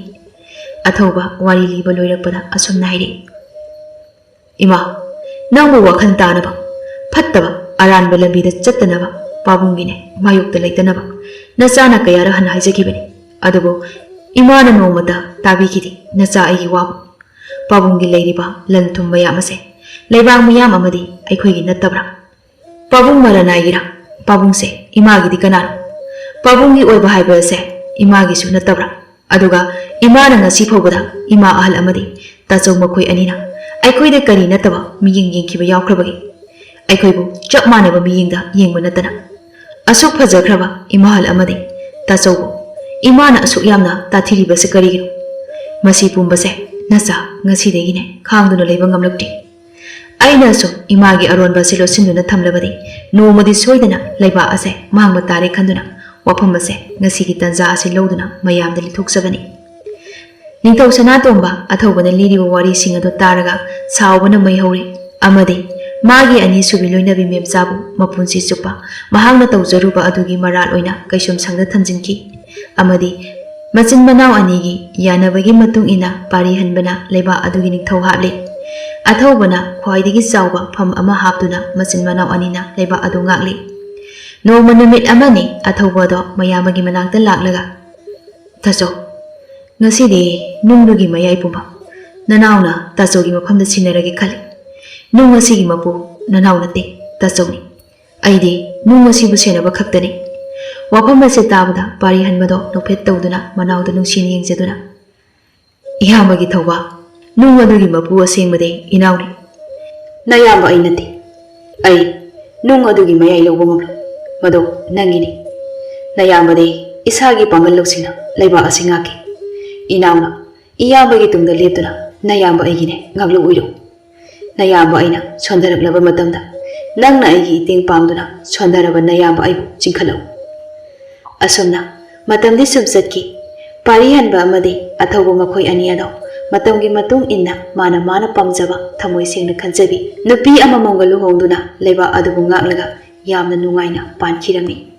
ꯑꯊꯧꯕ ꯋꯥꯔꯤ ꯂꯤꯕ ꯂꯣꯏꯔꯛꯄꯗ ꯑꯁꯨꯝꯅ ꯍꯥꯏꯔꯛꯏ, "ꯏꯃꯥ, ꯅꯪꯕꯨ ꯋꯥꯈꯜ ꯇꯥꯅꯕ, ꯐꯠꯇꯕ ꯑꯔꯥꯟꯕ ꯂꯝꯕꯤꯗ ꯆꯠꯇꯅꯕ, ꯄꯥꯕꯨꯡꯒꯤꯅꯦ ꯃꯥꯌꯣꯛꯇ ꯂꯩꯇꯅꯕ ꯅꯆꯥꯅ ꯀꯌꯥꯔꯛ ꯍꯟꯅ ꯍꯥꯏꯖꯈꯤꯕꯅꯤ꯫ ꯑꯗꯨꯕꯨ ꯏꯃꯥꯅ ꯅꯣꯡꯃꯇ ꯇꯥꯕꯤꯈꯤꯗꯦ ꯅꯆꯥ ꯑꯩꯒꯤ ꯋꯥꯕꯨ꯫ ꯄꯥꯕꯨꯡꯒꯤ ꯂꯩꯔꯤꯕ ꯂꯟ ꯊꯨꯝ ꯃꯌꯥꯝ ꯑꯁꯦ ꯂꯩꯕꯥꯛ ꯃꯤꯌꯥꯝ ꯑꯃꯗꯤ ꯑꯩꯈꯣꯏꯒꯤ ꯅꯠꯇꯕ꯭ꯔꯥ? ꯄꯥꯕꯨꯡ ꯃꯔꯅꯥꯏꯒꯤꯔꯥ? ꯄꯥꯕꯨꯡꯁꯦ ꯏꯃꯥꯒꯤꯗꯤ ꯀꯅꯥꯅꯣ? ꯄꯥꯕꯨꯡꯒꯤ ꯑꯣꯏꯕ ꯍꯥꯏꯕ ꯑꯁꯦ ꯏꯃꯥꯒꯤꯁꯨ ꯅꯠꯇꯕ꯭ꯔꯥ? ꯑꯗꯨꯒ ꯏꯃꯥꯅ ꯉꯁꯤ ꯐꯥꯎꯕꯗ ꯏꯃꯥ ꯑꯍꯜ ꯑꯃꯗꯤ ꯇꯥꯆꯧ ꯃꯈꯣꯏ ꯑꯅꯤꯅ ꯑꯩꯈꯣꯏꯗ ꯀꯔꯤ ꯅꯠꯇꯕ ꯃꯤꯠꯌꯦꯡ ꯌꯦꯡꯈꯤꯕ ꯌꯥꯎꯈ꯭ꯔꯕꯒꯦ? ꯑꯩꯈꯣꯏꯕꯨ ꯆꯞ ꯃꯥꯟꯅꯕ ꯃꯤꯠꯌꯦꯡꯗ ꯌꯦꯡꯕ ꯅꯠꯇꯅ꯫ ꯑꯁꯨꯛ ꯐꯖꯈ꯭ꯔꯕ ꯏꯃꯥ ꯑꯍꯜ ꯑꯃꯗꯤ ꯇꯥꯆꯧꯕꯨ ꯏꯃꯥꯅ ꯑꯁꯨꯛ ꯌꯥꯝꯅ ꯇꯥꯊꯤꯔꯤꯕꯁꯤ ꯀꯔꯤꯒꯤꯅꯣ? ꯃꯁꯤ ꯄꯨꯝꯕꯁꯦ ꯅꯆꯥ ꯉꯁꯤꯗꯒꯤꯅꯦ ꯈꯥꯡꯗꯨꯅ ꯂꯩꯕ ꯉꯝꯂꯛꯇꯦ꯫ ꯑꯩꯅ ꯑꯁꯨꯝ ꯏꯃꯥꯒꯤ ꯑꯔꯣꯟꯕ ꯑꯁꯤ ꯂꯣꯠꯁꯤꯟꯗꯨꯅ ꯊꯝꯂꯕꯗꯤ ꯅꯣꯡꯃꯗꯤ ꯁꯣꯏꯗꯅ ꯂꯩꯕꯥꯛ ꯑꯁꯦ ꯃꯥꯡꯕ ꯇꯥꯔꯦ ꯈꯟꯗꯨꯅ ꯋꯥꯐꯝ ꯑꯁꯦ ꯉꯁꯤꯒꯤ ꯇꯥꯟꯖꯥ ꯑꯁꯤ ꯂꯧꯗꯨꯅ ꯃꯌꯥꯝꯗ ꯂꯤꯊꯣꯛꯆꯕꯅꯤ꯫" ꯅꯤꯡꯊꯧ ꯁꯅꯥꯇꯣꯝꯕ ꯑꯊꯧꯕꯅ ꯂꯤꯔꯤꯕ ꯋꯥꯔꯤꯁꯤꯡ ꯑꯗꯨ ꯇꯥꯔꯒ ꯁꯥꯎꯕꯅ ꯃꯩ ꯍꯧꯔꯦ ꯑꯃꯗꯤ ꯃꯥꯒꯤ ꯑꯅꯤꯁꯨꯕꯤ ꯂꯣꯏꯅꯕꯤ ꯃꯦꯝꯆꯥꯕꯨ ꯃꯄꯨꯟꯁꯤ ꯆꯨꯞꯄ ꯃꯍꯥꯛꯅ ꯇꯧꯖꯔꯨꯕ ꯑꯗꯨꯒꯤ ꯃꯔꯥꯜ ꯑꯣꯏꯅ ꯀꯩꯁꯨꯝꯁꯪꯗ ꯊꯝꯖꯤꯟꯈꯤ ꯑꯃꯗꯤ ꯃꯆꯤꯟ ꯃꯅꯥꯎ ꯑꯅꯤꯒꯤ ꯌꯥꯅꯕꯒꯤ ꯃꯇꯨꯡ ꯏꯟꯅ ꯄꯥꯔꯤ ꯍꯟꯕꯅ ꯂꯩꯕꯥꯛ ꯑꯗꯨꯒꯤ ꯅꯤꯡꯊꯧ ꯍꯥꯞꯂꯤ꯫ ꯑꯊꯧꯕꯅ ꯈ꯭ꯋꯥꯏꯗꯒꯤ ꯆꯥꯎꯕ ꯐꯝ ꯑꯃ ꯍꯥꯞꯇꯨꯅ ꯃꯆꯤꯟ ꯃꯅꯥꯎ ꯑꯅꯤꯅ ꯂꯩꯕꯥꯛ ꯑꯗꯨ ꯉꯥꯛꯂꯤ꯫ ꯅꯣꯡꯃ ꯅꯨꯃꯤꯠ ꯑꯃꯅꯤ ꯑꯊꯧꯕ ꯑꯗꯣ ꯃꯌꯥꯝꯕꯒꯤ ꯃꯅꯥꯛꯇ ꯂꯥꯛꯂꯒ, "ꯇꯥꯆꯧ, ꯉꯁꯤꯗꯤ ꯅꯨꯡꯗꯨꯒꯤ ꯃꯌꯥꯏ ꯄꯨꯝꯕ ꯅꯅꯥꯎꯅ ꯇꯥꯆꯧꯒꯤ ꯃꯐꯝꯗ ꯁꯤꯟꯅꯔꯒꯦ ꯈꯜꯂꯤ꯫ "ꯅꯨꯡ ꯑꯁꯤꯒꯤ ꯃꯄꯨ ꯅꯅꯥꯎ ꯅꯠꯇꯦ, ꯇꯥꯆꯧꯅꯤ꯫ ꯑꯩꯗꯤ ꯅꯨꯡ ꯑꯁꯤꯕꯨ ꯁꯦꯟꯅꯕ ꯈꯛꯇꯅꯤ꯫" ꯋꯥꯐꯝ ꯑꯁꯤ ꯇꯥꯕꯗ ꯄꯥꯔꯤ ꯍꯟꯕꯗꯣ ꯅꯣꯛꯐꯦꯠ ꯇꯧꯗꯨꯅ ꯃꯅꯥꯎꯗ ꯅꯨꯡꯁꯤꯅ ꯌꯦꯡꯖꯗꯨꯅ, "ꯏꯌꯥꯝꯕꯒꯤ ꯊꯧꯕꯥꯜ, ꯅꯨꯡ ꯑꯗꯨꯒꯤ ꯃꯄꯨ ꯑꯁꯦꯡꯕꯗꯤ ꯏꯅꯥꯎꯅꯤ꯫ ꯅꯌꯥꯝꯕ ꯑꯩ ꯅꯠꯇꯦ꯫ ꯑꯩ ꯅꯨꯡ ꯑꯗꯨꯒꯤ ꯃꯌꯥꯏ ꯂꯧꯕ ꯉꯝꯂꯣꯏ꯫ ꯃꯗꯨ ꯅꯪꯒꯤꯅꯤ꯫ ꯅꯌꯥꯝꯕꯗꯤ ꯏꯁꯥꯒꯤ ꯄꯥꯡꯒꯜ ꯂꯧꯁꯤꯡꯅ ꯂꯩꯕꯥꯛ ꯑꯁꯤ ꯉꯥꯛꯈꯤ꯫ ꯏꯅꯥꯎꯅ ꯏꯌꯥꯝꯕꯒꯤ ꯇꯨꯡꯗ ꯂꯦꯞꯇꯨꯅ ꯅꯌꯥꯝꯕ ꯑꯩꯒꯤꯅꯦ ꯉꯥꯛꯂꯨ ꯑꯣꯏꯔꯣ꯫ ꯅꯌꯥꯝꯕ ꯑꯩꯅ ꯁꯣꯟꯊꯔꯛꯂꯕ ꯃꯇꯝꯗ ꯅꯪꯅ ꯑꯩꯒꯤ ꯏꯇꯦꯡ ꯄꯥꯡꯗꯨꯅ ꯁꯣꯟꯊꯔꯕ ꯅꯌꯥꯝꯕ ꯑꯩꯕꯨ ꯆꯤꯡꯈꯠꯂꯛꯎ꯫" ꯑꯁꯨꯝꯅ ꯃꯇꯝꯗꯤ ꯁꯨꯝ ꯆꯠꯈꯤ꯫ ꯄꯥꯔꯤ ꯍꯟꯕ ꯑꯃꯗꯤ ꯑꯊꯧꯕ ꯃꯈꯣꯏ ꯑꯅꯤ ꯑꯗꯣ ꯃꯇꯝꯒꯤ ꯃꯇꯨꯡ ꯏꯟꯅ ꯃꯥꯅ ꯃꯥꯅ ꯄꯥꯝꯖꯕ ꯊꯃꯣꯏ ꯁꯦꯡꯅ ꯈꯟꯖꯕꯤ ꯅꯨꯄꯤ ꯑꯃꯃꯝꯒ ꯂꯨꯍꯣꯡꯗꯨꯅ ꯂꯩꯕꯥꯛ ꯑꯗꯨꯕꯨ ꯉꯥꯛꯂꯒ ꯌꯥꯝꯅ ꯅꯨꯡꯉꯥꯏꯅ ꯄꯥꯟꯈꯤꯔꯝꯃꯤ꯫